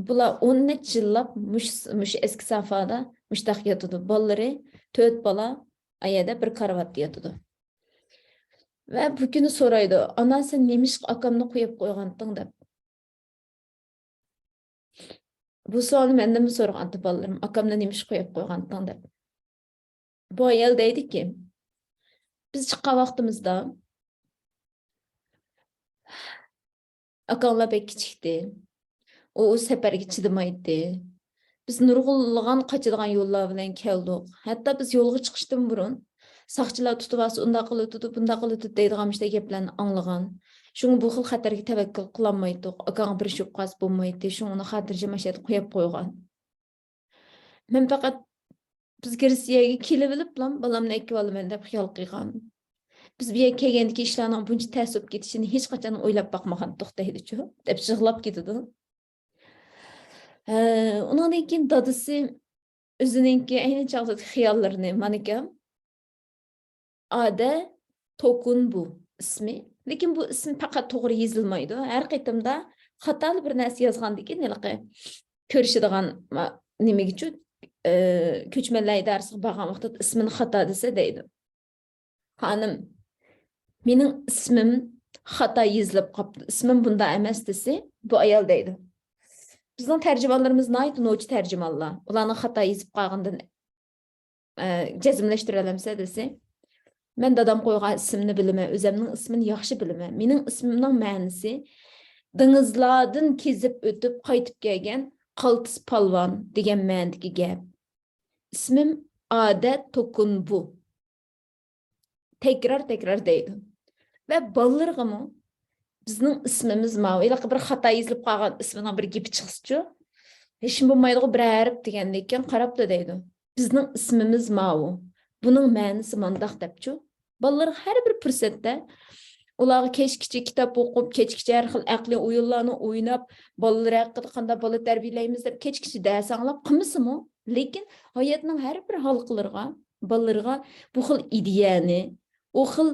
بۇلار ئون نەچچە يىللاپ مۇش-، مۇشۇ ئەسكى سافادا مۇشتاق ياتىدۇ. بالىلىرى تۆت بالا ئايەردە بىر كارىۋاتتا ياتىدۇ. ۋە بۇ كۈنى سورايدۇ، «ئانا، سەن نېمىشقا ئاكامنى قويۇپ قويغانتىڭ؟» دەپ. بۇ سوئالنى مەندىنمۇ سورىغانتى بالىلىرىم، «ئاكامنى نېمىشقا قويۇپ قويغانتىڭ؟» دەپ. بۇ ئايال دەيدىكى، «بىز چىققان ۋاقتىمىزدا ئاكاڭلار بەك كىچىكتى. ئۇ، ئۇ سەپەرگە چىدىمايتتى. بىز نۇرغۇنلىغان قاچىدىغان يوللار بىلەن كەلدۇق. ھەتتا بىز يولغا چىقىشتىن بۇرۇن ساقچىلار تۇتۇۋالسا، ئۇنداق قىلىۋېتىدۇ، بۇنداق قىلىۋېتىدۇ» دەيدىغان مۇشۇنداق گەپلەرنى ئاڭلىغان. شۇڭا بۇ خىل خەتەرگە تەۋەككۈل قىلالمايتتۇق. ئاكاڭغا بىر ئىش بولۇپ قالسا بولمايتتى. شۇڭا ئۇنى خاتىرجەم ئاشۇ يەردە قويۇپ قويغان. مەن پەقەت بىز گرېتسىيەگە كېلىۋېلىپلا بالامنى ئەكىۋالىمەن دەپ خىيال قىلغان. بىز بۇ يەرگە كەلگەندىكى ئىشلارنىڭ بۇنچە تەس بولۇپ كېتىشىنى ھېچقاچان ئويلاپ باقمىغانتۇق دەيدىچۇ، دەپ يىغلاپ كېتىدۇ. ھە، ئۇنىڭدىن كېيىن دادىسى ئۆزىنىڭكى ئەينى چاغدىكى خىياللىرىنى مانىكەن. ئادە توكۇن بۇ ئىسمى. لېكىن بۇ ئىسىم پەقەت توغرا يېزىلمايدۇ. ھەر قېتىمدا خاتالىق بىر نەرسە يازغاندىكىن ھېلىقى كۆرۈشىدىغان ما-، نېمىگىچۇ، ئى، كۆچمەنلەر ئىدارىسىغا بارغان ۋاقتىدا ئىسمىنى خاتا دېسە دەيدۇ. «خانىم، مېنىڭ ئىسمىم خاتا يېزىلىپ قاپتۇ، ئىسمىم بۇنداق ئەمەس» دېسە، بۇ ئايال دەيدۇ. بىزنىڭ تەرجىمانلىرىمىز ناھايىتى نوچى تەرجىمانلار. ئۇلارنىڭ خاتا يېزىپ قالغىنىدىن، ئە، جەزملەشتۈرەلەمسە دېسە، مەن دادام قويغان ئىسىمنى بىلىمەن، ئۆزەمنىڭ ئىسمىنى ياخشى بىلىمەن. مېنىڭ ئىسمىمنىڭ مەنىسى دېڭىزلاردىن كېزىپ ئۆتۈپ قايتىپ كەلگەن قالتىس پالۋان دېگەن مەنىدىكى گەپ. ئىسمىم ئادە توكۇن بۇ. تەكرار، تەكرار دەيدۇ. ۋە بالىلىرىغىمۇ، «بىزنىڭ ئىسمىمىز ماۋۇ.» ھېلىقى بىر خاتا يېزىلىپ قالغان ئىسمىنىڭ بىر گېپى چىقسىچۇ، ھېچنېمە بولمايدىغۇ، بىر ھەرپ دېگەندىن كېيىن قاراپلا دەيدۇ، «بىزنىڭ ئىسمىمىز ماۋۇ. بۇنىڭ مەنىسى مانداق» دەپچۇ. بالىلىرىغا ھەر بىر پۇرسەتتە ئۇلارغا كەچكىچە كىتاب ئوقۇپ، كەچكىچە ھەر خىل ئەقلىي ئويۇنلارنى ئويناپ، بالىلىرى ھەققىدە قانداق بالا تەربىيەلەيمىز دەپ كەچكىچە دەرس ئاڭلاپ قىلمىسىمۇ، لېكىن ھاياتنىڭ ھەر بىر ھالقىلىرىغا بالىلىرىغا بۇ خىل ئىدىيەنى، ئۇ خىل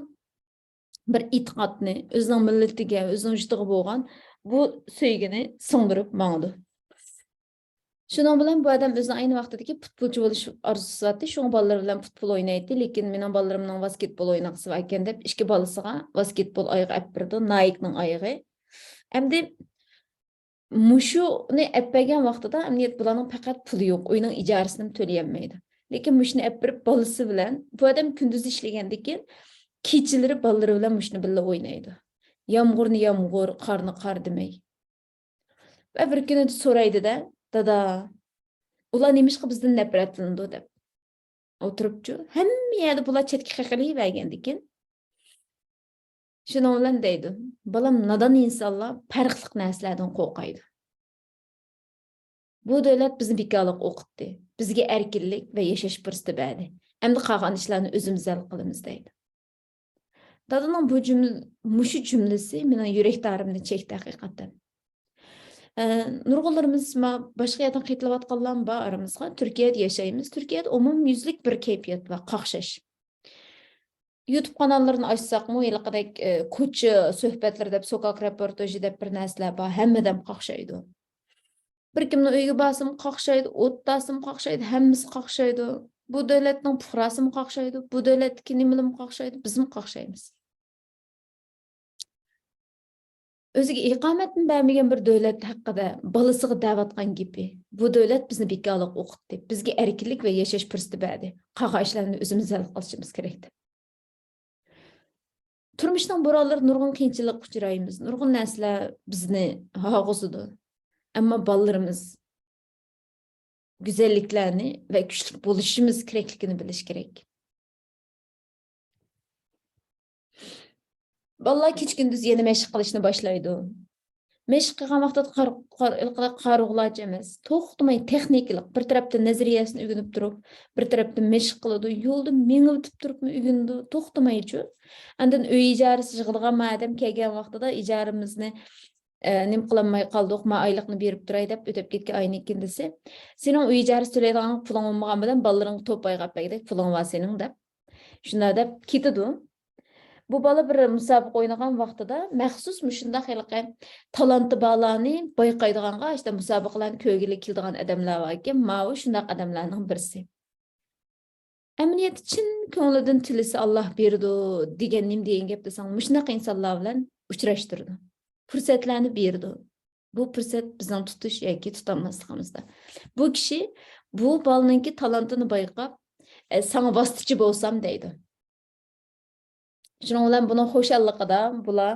بىر ئېتىقادنى، ئۆزىنىڭ مىللىتىگە، ئۆزىنىڭ يۇرتىغا بولغان بۇ سۆيگۈنى سىڭدۈرۈپ ماڭىدۇ. شۇنىڭ بىلەن بۇ ئادەم ئۆزىنىڭ ئەينى ۋاقتىدىكى پۇتبولچى بولۇش ئارزۇسى بارتى، شۇڭا بالىلىرى بىلەن پۇتبول ئوينايتتى، لېكىن مېنىڭ بالىلىرىمنىڭ ۋاسكېتبول ئوينىغۇسى بار ئىكەن دەپ، ئىككى بالىسىغا ۋاسكېتبول ئايىغى ئەپ بېرىدۇ، نايكنىڭ ئايىغى. ئەمدى مۇشۇنى ئەپ بەرگەن ۋاقتىدا، ئەمدى بۇلارنىڭ پەقەت پۇلى يوق، ئۆينىڭ ئىجارىسىنىمۇ تۆلىيەلمەيدۇ. لېكىن مۇشۇنى ئەپ بېرىپ، بالىسى بىلەن، بۇ ئادەم كۈندۈز ئىشلىگەندىكىن، كېچىلىرى بالىلىرى بىلەن مۇشۇنى بىللە ئوينايدۇ. يامغۇرنى يامغۇر، قارنى قار دېمەي. ۋە بىر كۈنى سورايدۇ-دە، «دادا، ئۇلار نېمىشقا بىزدىن نەپرەتلىنىدۇ؟» دەپ. ئولتۇرۇپچۇ، ھەممە يەردە بۇلار چەتكە قېقىلىۋەرگەندىكىن، شۇنىڭ بىلەن دەيدۇ، «بالام، نادان ئىنسانلار پەرقلىق نەرسىلەردىن قورقايدۇ. بۇ دۆلەت بىزنى بىكارلىققا ئوقۇتتى، بىزگە ئەركىنلىك ۋە ياشاش پۇرسىتى بەردى. ئەمدى قالغان ئىشلارنى ئۆزىمىز ھەل قىلىمىز» دەيدۇ. دادىنىڭ بۇ جۈملە، مۇشۇ جۈملىسى مېنىڭ يۈرەك تارىمنى چەكتى ھەقىقەتەن. ئە، نۇرغۇنلىرىمىز ما-، باشقا يەردىن قېتىلىۋاتقانلارمۇ بار ئارىمىزغا. تۈركىيەدە ياشايمىز. تۈركىيەدە ئومۇميۈزلۈك بىر كەيپىيات بار، قاقشاش. يۇتۇب قاناللىرىنى ئاچساقمۇ، ھېلىقىدەك، ئە، كوچا سۆھبەتلىرى دەپ، سوكاك رېپورتاژى دەپ بىر نەرسىلەر بار، ھەممىدەم قاقشايدۇ. بىر كىمنىڭ ئۆيىگە بارسىمۇ قاقشايدۇ، ئوت تارتسىمۇ قاقشايدۇ، ھەممىسى قاقشايدۇ. بۇ دۆلەتنىڭ پۇقراسىمۇ قاقشايدۇ، بۇ دۆلەتتىكى نېمىلىمۇ قاقشايدۇ، بىزمۇ قاقشايمىز. ئۆزىگە ئىقامەتنى بەرمىگەن بىر دۆلەت ھەققىدە بالىسىغا دەۋاتقان گېپى، بۇ دۆلەت بىزنى بىكارلىققا ئوقۇتتى، بىزگە ئەركىنلىك ۋە ياشاش پۇرسىتى بەردى، قالغان ئىشلارنى ئۆزىمىز ھەل قىلىشىمىز كېرەك دەپ. تۇرمۇشنىڭ بورانلىرىدا نۇرغۇن قىيىنچىلىققا ئۇچرايمىز، نۇرغۇن نەرسىلەر بىزنى ھاغۇزىدۇ. ئەمما بالىلىرىمىز گۈزەللىكلەرنى ۋە كۈچلۈك بولۇشىمىز كېرەكلىكىنى بىلىشى كېرەك. بالىلار كېچە-كۈندۈز يەنە مەشىق قىلىشنى باشلايدۇ. مەشىق قىلغان ۋاقتىدا قار-، قار-، قار-، قارىغۇلارچە ئەمەس. توختىماي تېخنىكىلىق، بىر تەرەپتىن نەزەرىيەسىنى ئۆگىنىپ تۇرۇپ، بىر تەرەپتىن مەشىق قىلىدۇ. يولدا مېڭىۋېتىپ تۇرۇپمۇ ئۆگىنىدۇ، توختىمايچۇ. ئاندىن ئۆي ئىجارىسى يىغىلغان ئادەم كەلگەن ۋاقتىدا ئىجارىمىزنى، ئە، نېمە قىلالماي قالدۇق، ما ئايلىقنى بېرىپ تۇراي دەپ ئۆتۈپ كەتكەن ئاينىڭ ئىككىندىسى. سېنىڭ ئۆي ئىجارىسى تۆلەيدىغان پۇلۇڭ بولمىغان بىلەن بالىلىرىڭغا توپ پايغا ئەپەرگۈدەك پۇلۇڭ بار سېنىڭ دەپ. شۇنداق دەپ كېتىدۇ. بۇ بالا بىر مۇسابىقە ئوينىغان ۋاقتىدا مەخسۇس مۇشۇنداق ھېلىقى تالانتى بارلارنى بايقايدىغانغا، ئىشتە مۇسابىقىلەرنى كۆرگىلى كېلىدىغان ئادەملەر باركەن، ماۋۇ شۇنداق ئادەملەرنىڭ بىرسى. ئەمەلىيەتتە چىن كۆڭلىدىن تىلىسە ئاللاھ بېرىدۇ دېگەن نېمە دېگەن گەپ دېسەڭ، مۇشۇنداق ئىنسانلار بىلەن ئۇچراشتۇرىدۇ. پۇرسەتلەرنى بېرىدۇ. بۇ پۇرسەت بىزنىڭ تۇتۇش ياكى تۇتالماسلىقىمىزدا. بۇ كىشى بۇ بالىنىڭكى تالانتىنى بايقاپ، ئە، ساڭا ۋاسىتىچى بولسام دەيدۇ. شۇنىڭ بىلەن بۇنىڭ خۇشاللىقىدا بۇلار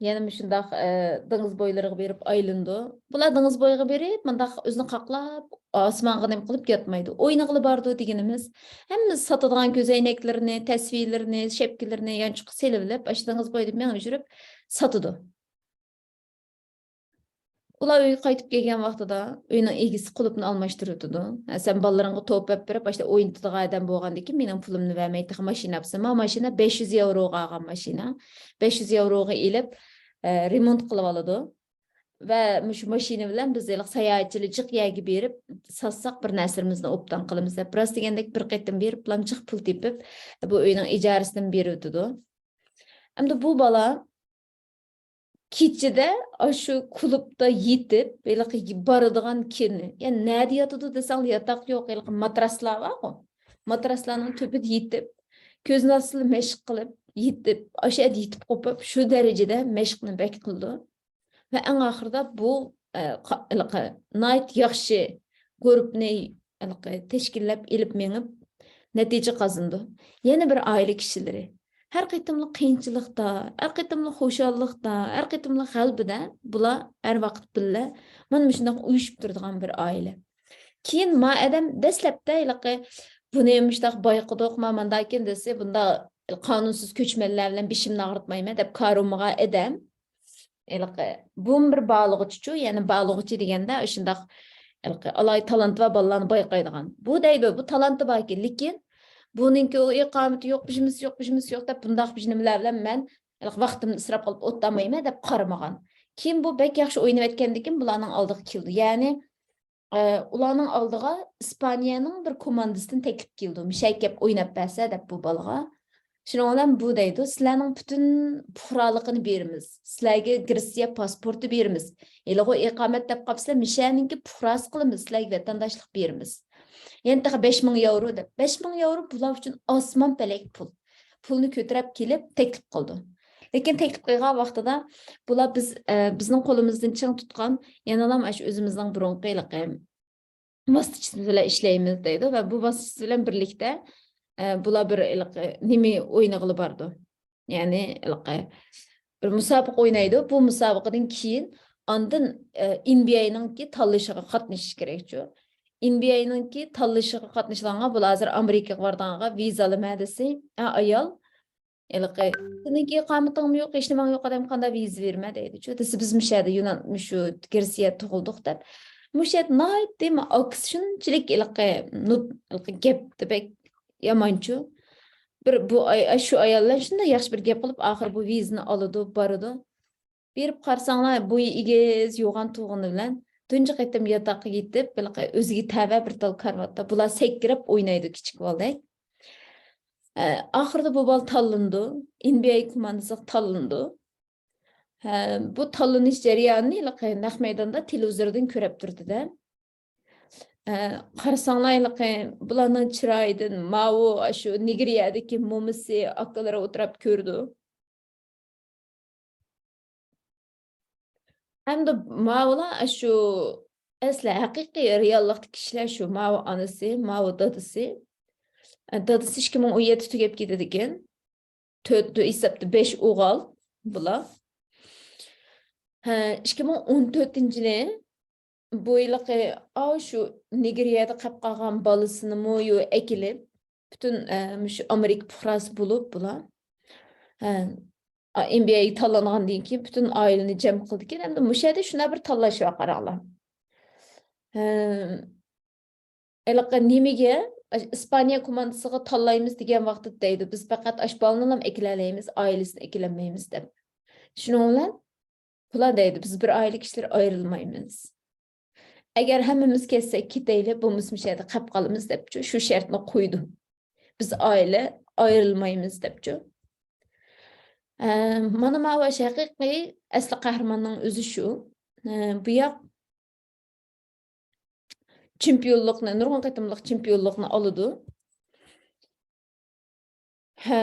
يەنە مۇشۇنداق، ئە، دېڭىز بويلىرىغا بېرىپ ئايلىنىدۇ. بۇلار دېڭىز بويىغا بېرىپ، مۇنداق ئۆزىنى قاقلاپ، ئاسمانغا نېمە قىلىپ ياتمايدۇ. ئوينىغىلى بارىدۇ دېگىنىمىز، ھەممىسى ساتىدىغان كۆزەينەكلىرىنى، تەسۋىلىرىنى، شەپكىلىرىنى يانچۇققا سېلىۋېلىپ، ئاشۇ دېڭىز بويىدا مېڭىپ يۈرۈپ ساتىدۇ. ئۇلار ئۆيگە قايتىپ كەلگەن ۋاقتىدا ئۆينىڭ ئىگىسى قۇلۇپنى ئالماشتۇرۇۋېتىدۇ. ھە، سەن بالىلىرىڭغا توپ ئېلىپ بېرىپ، ئاشۇنداق ئوينىتىدىغان ئادەم بولغاندىكىن مېنىڭ پۇلۇمنى بەرمەي تېخى ماشىنا ئاپسەن. مانا ماشىنا بەش يۈز ياۋروغا ئالغان ماشىنا. بەش يۈز ياۋروغا ئېلىپ، ئە، رېمونت قىلىۋالىدۇ. ۋە مۇشۇ ماشىنا بىلەن بىز ھېلىقى ساياھەتچىلىك جىق يەرگە بېرىپ ساتساق بىر نەرسىلىرىمىزنى ئوبدان قىلىمىز دەپ، راست دېگەندەك بىر قېتىم بېرىپ، لام جىق پۇل تېپىپ، بۇ ئۆينىڭ ئىجارىسىنى بېرىۋېتىدۇ. ئەمدى بۇ بالا كېچىدە ئاشۇ كۇلۇبتا يېتىپ، ھېلىقى بارىدىغان كىرنى، يەنى نەدە ياتىدۇ دېسەڭ، ياتاق يوق، ھېلىقى ماتراسلار بارغۇ، ماتراسلارنىڭ تۈپىدە يېتىپ، كۆزنى ئاچسىلا مەشىق قىلىپ يېتىپ، ئاشۇ يەردە يېتىپ قوپۇپ، شۇ دەرىجىدە مەشىقنى بەك قىلىدۇ. ۋە ئەڭ ئاخىرىدا بۇ، ئە، قا-، ھېلىقى ناھايىتى ياخشى گۇرۇپپىنى ھېلىقى تەشكىللەپ ئېلىپ مېڭىپ، نەتىجە قازىنىدۇ. يەنە بىر ئائىلە كىشىلىرى. ھەر قېتىملىق قىيىنچىلىقتا، ھەر قېتىملىق خۇشاللىقتا، ھەر قېتىملىق غەلىبىدە بۇلار ھەر ۋاقىت بىللە مانا مۇشۇنداق ئۇيۇشۇپ تۇرىدىغان بىر ئائىلە. كېيىن ما ئادەم دەسلەپتە ھېلىقى بۇنى مۇشۇنداق بايقىدۇق، ما مانداكىن دېسە، بۇنداق قانۇنسىز كۆچمەنلەر بىلەن بېشىمنى ئاغرىتمايمەن دەپ كارىمىغان ئادەم. ھېلىقى بۇمۇ بىر بارلىغۇچىچۇ، يەنى بارلىغۇچى دېگەندە ئاشۇنداق ھېلىقى ئالاھىدە تالانتى بار بالىلارنى بايقايدىغان. بۇ دەيدۇ، بۇ تالانتى باركەن، لېكىن بۇنىڭكى ئۇ ئىقامىتى يوق، بىژىمىسى يوق، بىژىمىسى يوق دەپ بۇنداق بىژىنىملەر بىلەن مەن ھېلىقى ۋاقتىمنى ئىسراپ قىلىپ ئولتۇرمايمەن دەپ قارىمىغان. كېيىن بۇ بەك ياخشى ئوينىۋەتكەندىكىن بۇلارنىڭ ئالدىغا كېلىدۇ. يەنى ئە، ئۇلارنىڭ ئالدىغا ئىسپانىيەنىڭ بىر كوماندىسىدىن تەكلىپ كېلىدۇ، مۇشۇ يەرگە كەپ ئويناپ بەرسە دەپ بۇ بالىغا. شۇنىڭ بىلەن بۇ دەيدۇ، سىلەرنىڭ پۈتۈن پۇقرالىقىنى بېرىمىز، سىلەرگە گرېتسىيە پاسپورتى بېرىمىز، ھېلىغۇ ئىقامەت دەپ قاپسىلەر، مۇشۇ يەرنىڭكى پۇقراسى قىلىمىز، سىلەرگە ۋەتەنداشلىق بېرىمىز. يەنە تېخى بەش مىڭ ياۋرو دەپ، بەش مىڭ ياۋرو بۇلار ئۈچۈن ئاسمان پەلەك پۇل. پۇلنى كۆتۈرۈپ كېلىپ تەكلىپ قىلىدۇ. لېكىن تەكلىپ قىلغان ۋاقتىدا بۇلار بىز، ئە، بىزنىڭ قولىمىزدىن چىڭ تۇتقان، يەنىلا ئاشۇ ئۆزىمىزنىڭ بۇرۇنقى ھېلىقى ۋاسىتىچىسى بىلەن ئىشلەيمىز دەيدۇ ۋە بۇ ۋاسىتىچىسى بىلەن بىرلىكتە، ئە، بۇلار بىر ھېلىقى نېمە ئوينىغىلى بارىدۇ. يەنى ھېلىقى بىر مۇسابىقە ئوينايدۇ. بۇ مۇسابىقىدىن كېيىن ئاندىن، ئە، ئېن بى ئەينىڭكى تاللىشىغا قاتنىشىش كېرەكچۇ. ئېن بى ئەينىڭكى تاللىشىغا قاتنىشىدىغانغا بۇلار ھازىر ئامېرىكىغا بارىدىغانغا ۋىزا ئالىمەن دېسە، ئا، ئايال ھېلىقى، سېنىڭكى ئىقامىتىڭمۇ يوق، ھېچنېمەڭ يوق، ئادەم قانداق ۋىزا بېرىمەن دەيدۇچۇ. دېسە، بىز مۇشۇ يەردە يۇنان، مۇشۇ گرېتسىيەدە تۇغۇلدۇق دەپ. مۇشۇ يەردە ناھايىتى ئاكىسى شۇنچىلىك ھېلىقى نۇت-، ھېلىقى گەپتە بەك يامانچۇ. بىر بۇ ئاي-، ئاي-، شۇ ئايال بىلەن شۇنداق ياخشى بىر گەپ قىلىپ، ئاخىرى بۇ ۋىزىنى ئالىدۇ، بارىدۇ. بېرىپ قارىساڭلار، بويى ئېگىز، يوغان تۇغىنى بىلەن تۇنجى قېتىم ياتاققا يېتىپ، ھېلىقى ئۆزىگە تەۋە بىر تال كارىۋاتتا بۇلار سەكرەپ ئوينايدۇ كىچىك بالىدەك. ئە، ئاخىرىدا بۇ بالا تاللىنىدۇ. ئېن بى ئەي كوماندىسىغا تاللىنىدۇ. ھە، بۇ تاللىنىش جەريانىنى ھېلىقى نەق مەيداندا تېلېۋىزوردىن كۆرۈپ تۇردى-دە. ئە، قارىساڭلار ھېلىقى بۇلارنىڭ چىرايىدىن ماۋۇ، ئاشۇ نېگرىيەدىكى مومىسى، ئاكىلىرى ئولتۇراپ كۆرىدۇ. ئەمدى ماۋۇلار شۇ ئەسلى ھەقىقىي رېئاللىقتىكى كىشىلەر شۇ. ماۋۇ ئانىسى، ماۋۇ دادىسى. دادىسى ئىككى مىڭ ئون يەتتە تۈگەپ كېتىدىكەن. تۆت، ھېسابتا بەش ئوغۇل بۇلار. ھە، ئىككى مىڭ ئون تۆتىنچى يىلى بۇ ھېلىقى، ئاۋۇ شۇ نېگرىيەدە قېلىپ قالغان بالىسىنىمۇ يۇ-، ئەكېلىپ، پۈتۈن، ئە، مۇشۇ ئامېرىكا پۇقراسى بولۇپ بۇلار. ھە، ئېن بى ئەيگە تاللانغاندىن كېيىن پۈتۈن ئائىلىنى جەم قىلىدىكەن. ئەمدى مۇشۇ يەردە شۇنداق بىر تاللاش بار، قاراڭلار. ھە، ھېلىقى نېمىگە، ئىسپانىيە كوماندىسىغا تاللايمىز دېگەن ۋاقىتتا دەيدۇ، بىز پەقەت ئاشۇ بالىنىلا ئەكېلەلەيمىز، ئائىلىسىنى ئەكېلەلمەيمىز دەپ. شۇنىڭ بىلەن بۇلار دەيدۇ، بىز بىر ئائىلە كىشىلىرى ئايرىلمايمىز. ئەگەر ھەممىمىز كەتسەك كېتەيلى، بولمىسا مۇشۇ يەردە قاپ قالىمىز دەپچۇ، شۇ شەرتنى قويدۇ. بىز ئائىلە ئايرىلمايمىز دەپچۇ. ئە، مانا ماۋۇ ھەقىقىي ئەسلى قەھرىماننىڭ ئۆزى شۇ. ئە، بۇ ياق چېمپىيونلۇقنى، نۇرغۇن قېتىملىق چېمپىيونلۇقنى ئالىدۇ. ھە،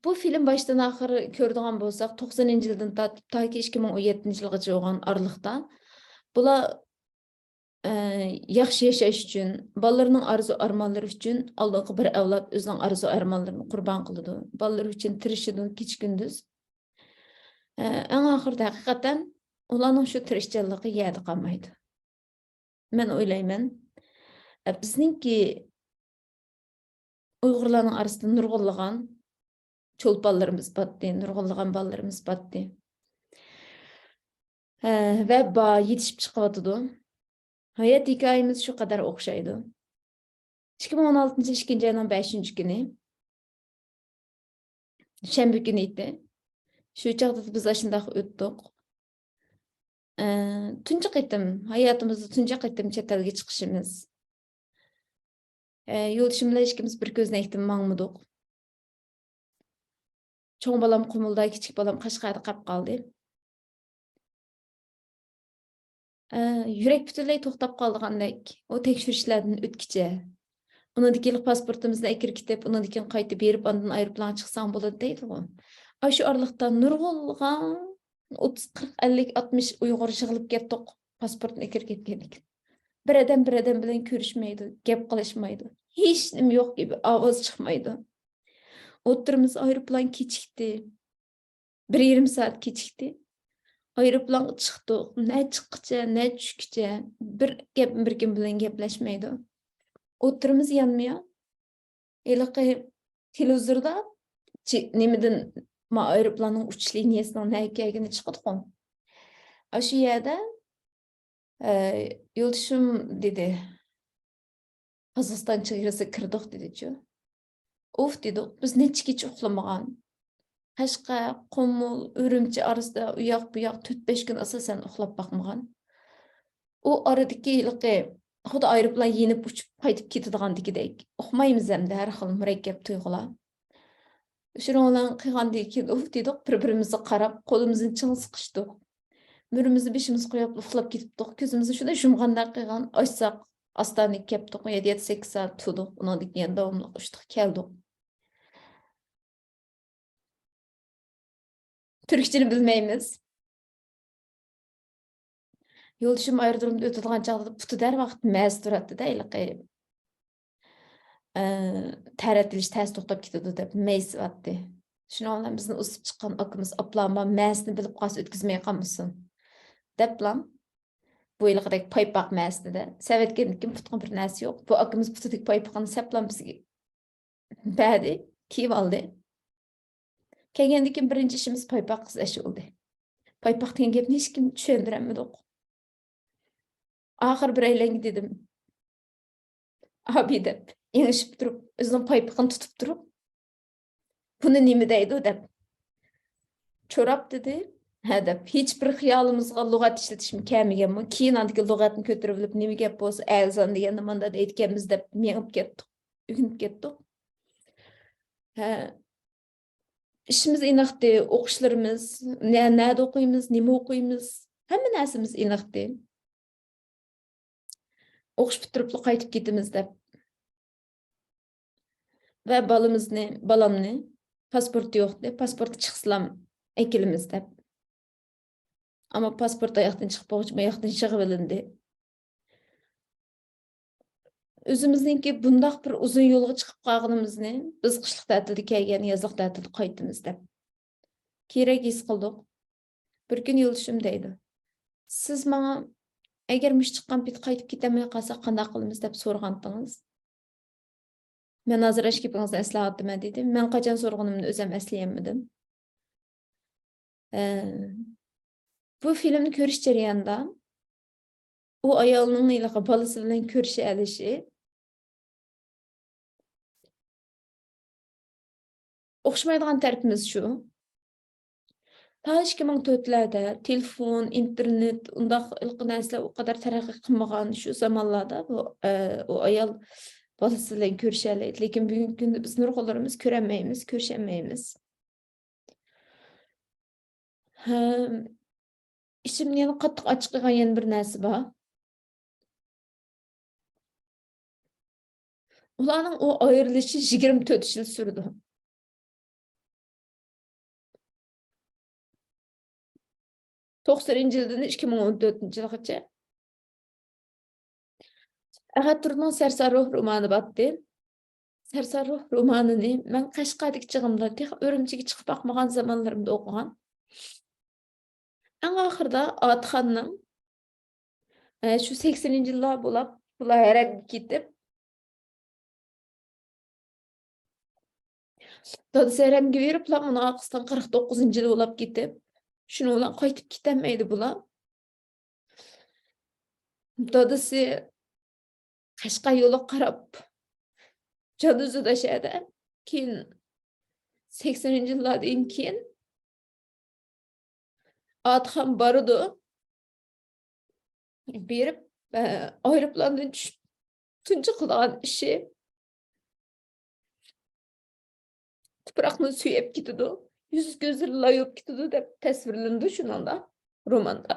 بۇ فىلىم باشتىن ئاخىر كۆرىدىغان بولساق، توقسىنىنچى يىلدىن تارتىپ تاكى ئىككى مىڭ ئون يەتتىنچى يىلغىچە بولغان ئارىلىقتا بۇلار، ئە، ياخشى ياشاش ئۈچۈن، بالىلىرىنىڭ ئارزۇ ئارمانلىرى ئۈچۈن ئالدىنقى بىر ئەۋلاد ئۆزىنىڭ ئارزۇ ئارمانلىرىنى قۇربان قىلىدۇ. بالىلىرى ئۈچۈن تىرىشىدۇ كېچە-كۈندۈز. ئە، ئەڭ ئاخىرىدا ھەقىقەتەن ئۇلارنىڭ شۇ تىرىشچانلىقى يەردە قالمايدۇ. مەن ئويلايمەن، ئە، بىزنىڭكى ئۇيغۇرلارنىڭ ئارىسىدا نۇرغۇنلىغان چولپانلىرىمىز باتتى، نۇرغۇنلىغان بالىلىرىمىز باتتى. ھە، ۋە بار، يېتىشىپ چىقىۋاتىدۇ. ھايات ھېكايىمىز شۇ قەدەر ئوخشايدۇ. ئىككى مىڭ ئون ئالتىنچى يىل ئىككىنچى ئاينىڭ بەشىنچى كۈنى، شەنبە كۈنى ئىدى. شۇ چاغدا بىز ئاشۇنداق ئۆتتۇق. ئە، تۇنجى قېتىم، ھاياتىمىزدا تۇنجى قېتىم چەت ئەلگە چىقىشىمىز. ئە، يولدىشىم بىلەن ئىككىمىز بىر كۆزنەكتىن ماڭمىدۇق. چوڭ بالام قۇمۇلدا، كىچىك بالام قەشقەردە قاپ قالدى. ئە، يۈرەك پۈتۈنلەي توختاپ قالىدىغاندەك، ئۇ تەكشۈرۈشلەردىن ئۆتكۈچە. ئۇنىڭدىن كېيىن پاسپورتىمىزنى ئەكىرىپ كېتىپ، ئۇنىڭدىن كېيىن قايتىپ بېرىپ، ئاندىن ئايروپىلانغا چىقساڭ بولىدۇ دەيدىغۇ. ئاشۇ ئارىلىقتا نۇرغۇنلىغان ئوتتۇز، قىرىق، ئەللىك، ئاتمىش ئۇيغۇر يىغىلىپ كەتتۇق، پاسپورتنى ئەكىرىپ كەتكەندىكىن. بىر ئادەم بىر ئادەم بىلەن كۆرۈشمەيدۇ، گەپ قىلىشمايدۇ، ھېچنېمە يوق كىبى، ئاۋاز چىقمايدۇ. ئوتتۇرىمىز ئايروپىلان كېچىكتى. بىر يېرىم سائەت كېچىكتى. ئايروپىلانغا چىقتۇق. نە چىققىچە، نە چۈشكىچە بىر گەپ، بىر كىم بىلەن گەپلەشمەيدۇ. ئوتتۇرىمىز يانمىيا. ھېلىقى تېلېۋىزوردا چى-، نېمىدىن، ما ئايروپىلاننىڭ ئۇچۇش لىنىيەسىنىڭ نەگە كەلگىنى چىقىدىغۇ. ئاشۇ يەردە، ئە، يولدىشىم دېدى، قازاقىستان چېگرىسىغا كىردۇق دېدىچۇ. ئۇف دېدۇق، بىز نەچچە كېچە ئۇخلىمىغان. قەشقەر، قۇمۇل، ئۈرۈمچى ئارىسىدا ئۇياق بۇياق تۆت بەش كۈن ئاساسەن ئۇخلاپ باقمىغان. ئۇ ئارىدىكى ھېلىقى خۇددى ئايروپىلان يېنىپ ئۇچۇپ قايتىپ كېتىدىغاندىكىدەك. ئۇقمايمىز ئەمدى ھەر خىل مۇرەككەپ تۇيغۇلار. شۇنىڭ بىلەن قىلغاندىن كېيىن ئۇف دېدۇق، بىر-بىرىمىزگە قاراپ، قولىمىزنى چىڭ سىقىشتۇق. بىرىمىزنى بېشىمىزغا قويۇپ ئۇخلاپ كېتىپتۇق. كۆزىمىزنى شۇنداق يۇمغاندەك قىلغان، ئاچساق، ئاستانىگە كەپتۇق، يەتتە، يەتتە، سەككىز سائەت تۇردۇق. ئۇنىڭدىن كېيىن داۋاملىق ئۇچتۇق، كەلدۇق. تۈركچىنى بىلمەيمىز. يولدىشىم ئايرودرومدا ئۆتىدىغان چاغدا پۇتى دەرۋاقىت مەيسە تۇراتتى-دە، ھېلىقى، ئە، تەرەت ئېلىش تەستە توختاپ كېتىدۇ دەپ مەيسىۋاتتى. شۇنىڭ بىلەن بىزنى ئۇزىتىپ چىققان ئاكىمىز ئاپلامبا مەيسىنى بىلىپ قالسا ئۆتكۈزمەي قالمىسۇن دەپلا، بۇ ھېلىقىدەك پايپاق مەيسىدە سەۋەتكەندىن كېيىن پۇتىغا بىر نەرسە يوق. بۇ ئاكىمىز پۇتىدىكى پايپىقىنى سەپلا بىزگە بەردى، كىيىۋالدى. كەلگەندىن كېيىن بىرىنچى ئىشىمىز پايپاق ئىزدەش بولدى. پايپاق دېگەن گەپنى ھېچكىمگە چۈشەندۈرەلمىدۇق. ئاخىرى بىرەيلەنگە دېدىم، «ئابىي» دەپ، ئېڭىشىپ تۇرۇپ، ئۆزىنىڭ پايپىقىنى تۇتۇپ تۇرۇپ، «بۇنى نېمە دەيدۇ؟» دەپ. «چوراپ» دېدى. «ھە» دەپ. ھېچبىر خىيالىمىزغا لۇغەت ئىشلىتىشمۇ كەلمىگەنمۇ. كېيىن ئاندىكى لۇغەتنى كۆتۈرۈۋېلىپ، «نېمە گەپ بولسا، ئەرزان دېگەندە ماندا دەيدىكەنمىز» دەپ مېڭىپ كەتتۇق، ئۆگىنىپ كەتتۇق. ھە، ئىشىمىز ئېنىقتى، ئوقۇشلىرىمىز، نە-، نەدە ئوقۇيمىز، نېمە ئوقۇيمىز، ھەممە نەرسىمىز ئېنىقتى. ئوقۇش پۈتتۈرۈپلا قايتىپ كېتىمىز دەپ. ۋە بالىمىزنى، بالامنى پاسپورتى يوقتى، پاسپورتى چىقسىلام ئەكېلىمىز دەپ. ئەمما پاسپورت ئاياقتىن چىقىپ بولغۇچە ماياقتىن يىغىۋېلىندى. ئۆزىمىزنىڭكى بۇنداق بىر ئۇزۇن يولغا چىقىپ قالغىنىمىزنى، بىز قىشلىق تەتىلدە كەلگەن، يازلىق تەتىلدە قايتىمىز دەپ كېرەك ھېس قىلدۇق. بىر كۈنى يولدىشىم دەيدۇ، «سىز ماڭا، ئەگەر مۇشۇ چىققان پېتى قايتىپ كېتەلمەي قالساق قانداق قىلىمىز دەپ سورىغانتىڭىز.» مەن ھازىر ئاشۇ گېپىڭىزنى ئەسلەۋاتىمەن دېدىم. مەن قاچان سورىغىنىمنى ئۆزۈم ئەسلىيەلمىدىم. ئە، بۇ فىلىمنى كۆرۈش جەريانىدا ئۇ ئايالنىڭ ھېلىقى بالىسى بىلەن كۆرۈشەلىشى، ئوخشىمايدىغان تەرىپىمىز شۇ. تا ئىككى مىڭ تۆتلەردە تېلېفون، ئىنتېرنېت، ئۇنداق ھېلىقى نەرسىلەر ئۇ قەدەر تەرەققىي قىلمىغان شۇ زامانلاردا بۇ، ئە، ئۇ ئايال بالىسى بىلەن كۆرۈشەلەيدۇ. لېكىن بۈگۈنكى كۈندە بىز نۇرغۇنلىرىمىز كۆرەلمەيمىز، كۆرۈشەلمەيمىز. ھەم ئىچىمنى يەنە قاتتىق ئاچچىقلىغان يەنە بىر نەرسە بار. ئۇلارنىڭ ئۇ ئايرىلىشى يىگىرمە تۆت يىل سۈرىدۇ. توقسىنىنچى يىلدىن ئىككى مىڭ ئون تۆتىنچى يىلغىچە. ئەخەت تۇرۇننىڭ سەرسان روھ رومانى بارتتى. سەرسان روھ رومانىنى مەن قەشقەردىكى چېغىمدا، تېخى ئۈرۈمچىگە چىقىپ باقمىغان زامانلىرىمدا ئوقۇغان. ئەڭ ئاخىرىدا ئاتىخاننىڭ، ئە، شۇ سەكسىنىنچى يىللار بولاپ، بۇلار ھەرەمگە كېتىپ، دادىسى ھەرەمگە بېرىپلا، ئۇنىڭ ئارقىسىدىن قىرىق توققۇزىنچى يىلى بولاپ كېتىپ، شۇنىڭ بىلەن قايتىپ كېتەلمەيدۇ بۇلار. دادىسى قەشقەر يولىغا قاراپ جان ئۈزىدۇ شەدە. كېيىن سەكسىنىنچى يىللاردىن كېيىن ئاتىخان بارىدۇ. بېرىپ، ئە، ئايروپىلاندىن چۈشۈپ، تۇنجى قىلىدىغان ئىشى تۇپراقنى سۆيۈپ كېتىدۇ، يۈز كۆزلىرى لاي بولۇپ كېتىدۇ دەپ تەسۋىرلىنىدۇ شۇنىڭدا، روماندا.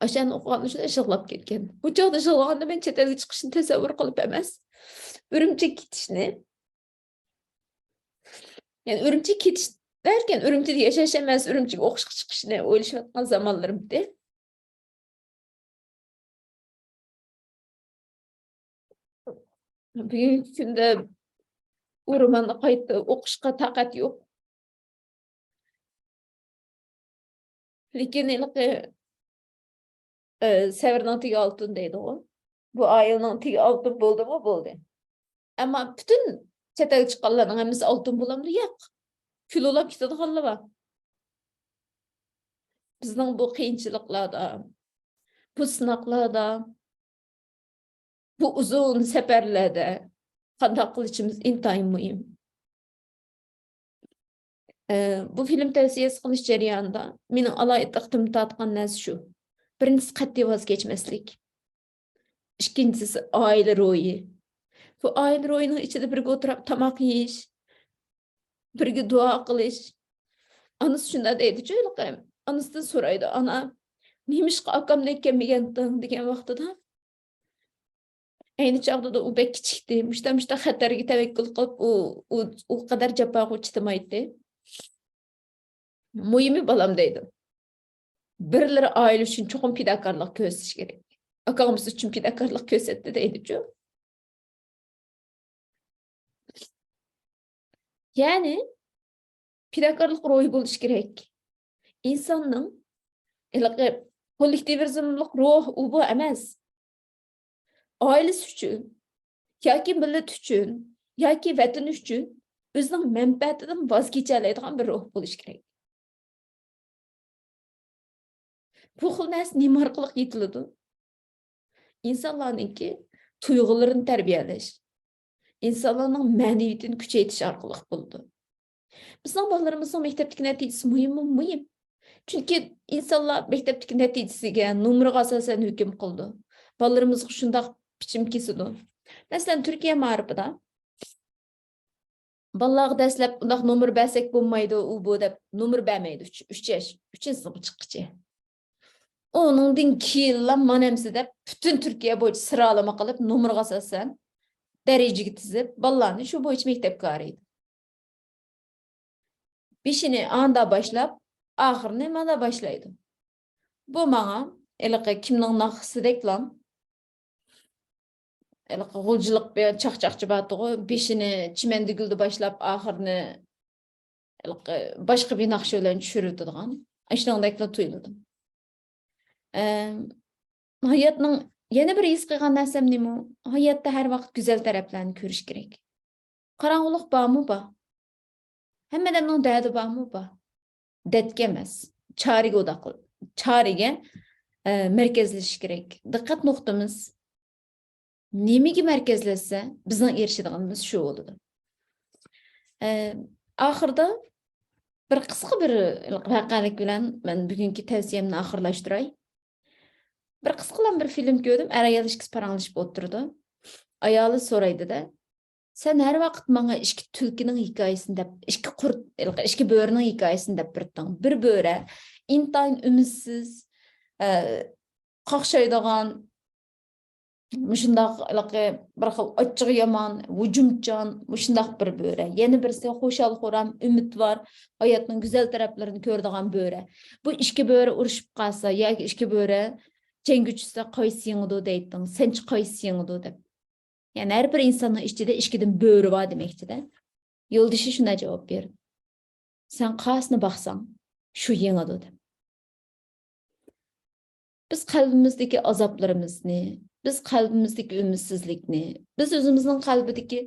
ئاشۇنى ئوقۇغاندا شۇنداق يىغلاپ كەتكەن. بۇ چاغدا يىغلىغاندا مەن چەت ئەلگە چىقىشنى تەسەۋۋۇر قىلىپ ئەمەس، ئۈرۈمچىگە كېتىشنى، يەنى ئۈرۈمچىگە كېتىش دەركەن، ئۈرۈمچىدە ياشاش ئەمەس، ئۈرۈمچىگە ئوقۇشقا چىقىشنى ئويلىشىۋاتقان زامانلىرىمدى. بۈگۈنكى كۈندە ئۇ روماننى قايتا ئوقۇشقا تاقەت يوق. لېكىن ھېلىقى، ئە، سەۋرنىڭ تېگى ئالتۇن دەيدىغۇ. بۇ ئائىلىنىڭ تېگى ئالتۇن بولدىمۇ؟ بولدى. ئەمما پۈتۈن چەت ئەلگە چىققانلارنىڭ ھەممىسى ئالتۇن بولامدۇ؟ ياق. كۈل بولاپ كېتىدىغانلار بار. بىزنىڭ بۇ قىيىنچىلىقلاردا، بۇ سىناقلاردا، بۇ ئۇزۇن سەپەرلەردە قانداق قىلىشىمىز ئىنتايىن مۇھىم. ئە، بۇ فىلىم تەۋسىيەسى قىلىش جەريانىدا مېنىڭ ئالاھىدە دىققىتىمنى تارتقان نەرسە شۇ. بىرىنچىسى، قەتئىي ۋاز كەچمەسلىك. ئىككىنچىسى، ئائىلە روھى. بۇ ئائىلە روھىنىڭ ئىچىدە بىرگە ئولتۇرۇپ تاماق يېيىش، بىرگە دۇئا قىلىش. ئانىسى شۇنداق دەيدىچۇ، ھېلىقى ئانىسىدىن سورايدۇ، «ئانا، نېمىشقا ئاكامنى ئەكەلمىگەنتىڭ؟» دېگەن ۋاقتىدا، ئەينى چاغدا ئۇ بەك كىچىكتى، مۇشتا-مۇشتا خەتەرگە تەۋەككۈل قىلىپ، ئۇ، ئۇ، ئۇ قەدەر جاپاغا چىدىمايتتى. مۇھىمى بالام دەيدۇ. بىرلىرى ئائىلە ئۈچۈن چوقۇم پىداكارلىق كۆرسىتىش كېرەك. ئاكاڭ بىز ئۈچۈن پىداكارلىق كۆرسەتتى دەيدىچۇ. يەنى پىداكارلىق روھى بولۇشى كېرەك. ئىنساننىڭ ھېلىقى كوللېكتىۋىزملىق روھ ئۇ بۇ ئەمەس. ئائىلىسى ئۈچۈن ياكى مىللىتى ئۈچۈن ياكى ۋەتىنى ئۈچۈن ئۆزىنىڭ مەنپەئەتىدىن ۋاز كېچەلەيدىغان بىر روھ بولۇشى كېرەك. بۇ خىل نەرسە نېمە ئارقىلىق يېتىلىدۇ؟ ئىنسانلارنىڭكى تۇيغۇلىرىنى تەربىيەلەش، ئىنسانلارنىڭ مەنىۋىيىتىنى كۈچەيتىش ئارقىلىق بولىدۇ. بىزنىڭ بالىلىرىمىزنىڭ مەكتەپتىكى نەتىجىسى مۇھىممۇ؟ مۇھىم. چۈنكى ئىنسانلار مەكتەپتىكى نەتىجىسىگە، نومۇرىغا ئاساسەن ھۆكۈم قىلىدۇ. بالىلىرىمىزغا شۇنداق بىچىم كېسىدۇ. مەسىلەن، تۈركىيە مائارىپىدا بالىلارغا دەسلەپ ئۇنداق نومۇر بەرسەك بولمايدۇ، ئۇ بۇ دەپ نومۇر بەرمەيدۇ. ئۈچ، ئۈچ ياش، ئۈچىنچى سىنىپقا چىققىچە. ئۇنىڭدىن كېيىنلا مانا ئەمسە دەپ پۈتۈن تۈركىيە بويىچە سىرالىما قىلىپ، نومۇرغا ئاساسەن دەرىجىگە تىزىپ، بالىلارنى شۇ بويىچە مەكتەپكە ئايرىيدۇ. بېشىنى ئاندا باشلاپ، ئاخىرىنى مانا باشلايدۇ. بۇ ماڭا ھېلىقى كىمنىڭ ناخشىسىدەكلا، ھېلىقى غۇلجىلىق بىر چاقچاقچى بارتىغۇ، بېشىنى چىمەن دۈگۈلدە باشلاپ، ئاخىرىنى ھېلىقى باشقا بىر ناخشا بىلەن چۈشۈرۈۋېتىدىغان. ئاشۇنىڭدەكلا تۇيۇلىدۇ. ئەم، ھاياتنىڭ يەنە بىر ھېس قىلغان نەرسەم نېمە؟ ھاياتتا ھەر ۋاقىت گۈزەل تەرەپلەرنى كۆرۈش كېرەك. قاراڭغۇلۇق بارمۇ؟ بار. ھەممە ئادەمنىڭ دەردى بارمۇ؟ بار. دەردكە ئەمەس، چارىگە ئۇداق، چارىگە، ئە، مەركەزلىشىش كېرەك. دىققەت نۇقتىمىز نېمىگە مەركەزلەشسە، بىزنىڭ ئېرىشىدىغىنىمىز شۇ بولىدۇ. ئە، ئاخىرىدا بىر قىسقا بىر ۋەقەلىك بىلەن مەن بۈگۈنكى تەۋسىيەمنى ئاخىرلاشتۇراي. بىر قىسقىلام بىر فىلىم كۆردۈم، ئەر-ئايال ئىككىسى پاراڭلىشىپ ئولتۇرىدۇ. ئايالى سورايدۇ-دە، «سەن ھەر ۋاقىت ماڭا ئىككى تۈلكىنىڭ ھېكايىسىنى دەپ، ئىككى قۇرت، ھېلىقى ئىككى بۆرىنىڭ ھېكايىسىنى دەپ بېرىتتىڭ. بىر بۆرە ئىنتايىن ئۈمىدسىز، ئە، قاقشايدىغان، مۇشۇنداق ھېلىقى بىر خىل ئاچچىقى يامان، ھۇجۇمچان، مۇشۇنداق بىر بۆرە. يەنە بىرسى خۇشال-خۇرام، ئۈمىدۋار، ھاياتنىڭ گۈزەل تەرەپلىرىنى كۆرىدىغان بۆرە. بۇ ئىككى بۆرە ئۇرۇشۇپ قالسا ياكى ئىككى بۆرە جەڭگە چۈشسە قايسى يېڭىدۇ دەيتتىڭ، سەنچە قايسى يېڭىدۇ دەپ. يەنى ھەر بىر ئىنساننىڭ ئىچىدە ئىككىدىن بۆرە بار دېمەكچىدە. يولدىشى شۇنداق جاۋاب بېرىدۇ، سەن قايسىنى باقساڭ، شۇ يېڭىدۇ دەپ. بىز قەلبىمىزدىكى ئازابلىرىمىزنى، بىز قەلبىمىزدىكى ئۈمىدسىزلىكنى، بىز ئۆزىمىزنىڭ قەلبىدىكى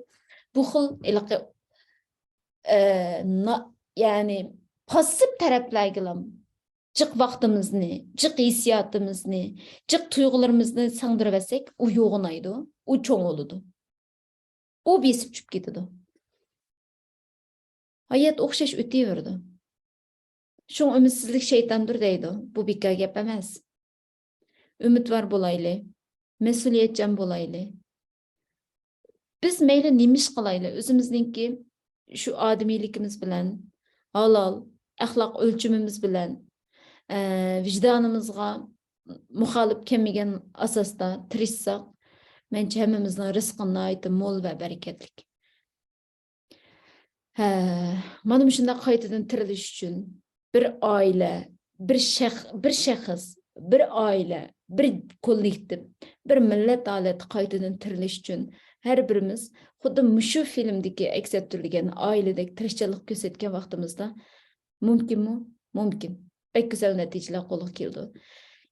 بۇ خىل ھېلىقى، ئە، نا-، يەنى پاسسىپ تەرەپلەرگىلا جىق ۋاقتىمىزنى، جىق ھېسسىياتىمىزنى، جىق تۇيغۇلىرىمىزنى سىڭدۈرۈۋەتسەك، ئۇ يوغىنايدۇ، ئۇ چوڭ بولىدۇ. ئۇ بېسىپ چۈشۈپ كېتىدۇ. ھايات ئوخشاش ئۆتۈۋېرىدۇ. شۇڭا ئۈمىدسىزلىك شەيتاندۇر دەيدۇ. بۇ بىكار گەپ ئەمەس. ئۈمىدۋار بولايلى، مەسئۇلىيەتچان بولايلى. بىز مەيلى نېمە ئىش قىلايلى، ئۆزىمىزنىڭكى شۇ ئادىمىيلىكىمىز بىلەن، ھالال ئەخلاق ئۆلچىمىمىز بىلەن، ئە، ۋىجدانىمىزغا مۇخالىپ كەلمىگەن ئاساستا تىرىشساق، مەنچە ھەممىمىزنىڭ رىزقى ناھايىتى مول ۋە بەرىكەتلىك. ھە، مانا مۇشۇنداق قايتىدىن تىرىلىش ئۈچۈن بىر ئائىلە، بىر شەخ-، بىر شەخس، بىر ئائىلە، بىر كوللېكتىپ، بىر مىللەت ھالەتتە قايتىدىن تىرىلىش ئۈچۈن ھەر بىرىمىز خۇددى مۇشۇ فىلىمدىكى ئەكس ئەتتۈرۈلگەن ئائىلىدەك تىرىشچانلىق كۆرسەتكەن ۋاقتىمىزدا مۇمكىنمۇ؟ مۇمكىن. بەك گۈزەل نەتىجىلەر قولغا كېلىدۇ.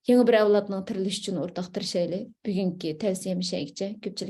يېڭى بىر ئەۋلادنىڭ تىرىلىشى ئۈچۈن ئورتاق تىرىشايلى. بۈگۈنكى تەۋسىيەم شەيگىچە. كۆپچىلىك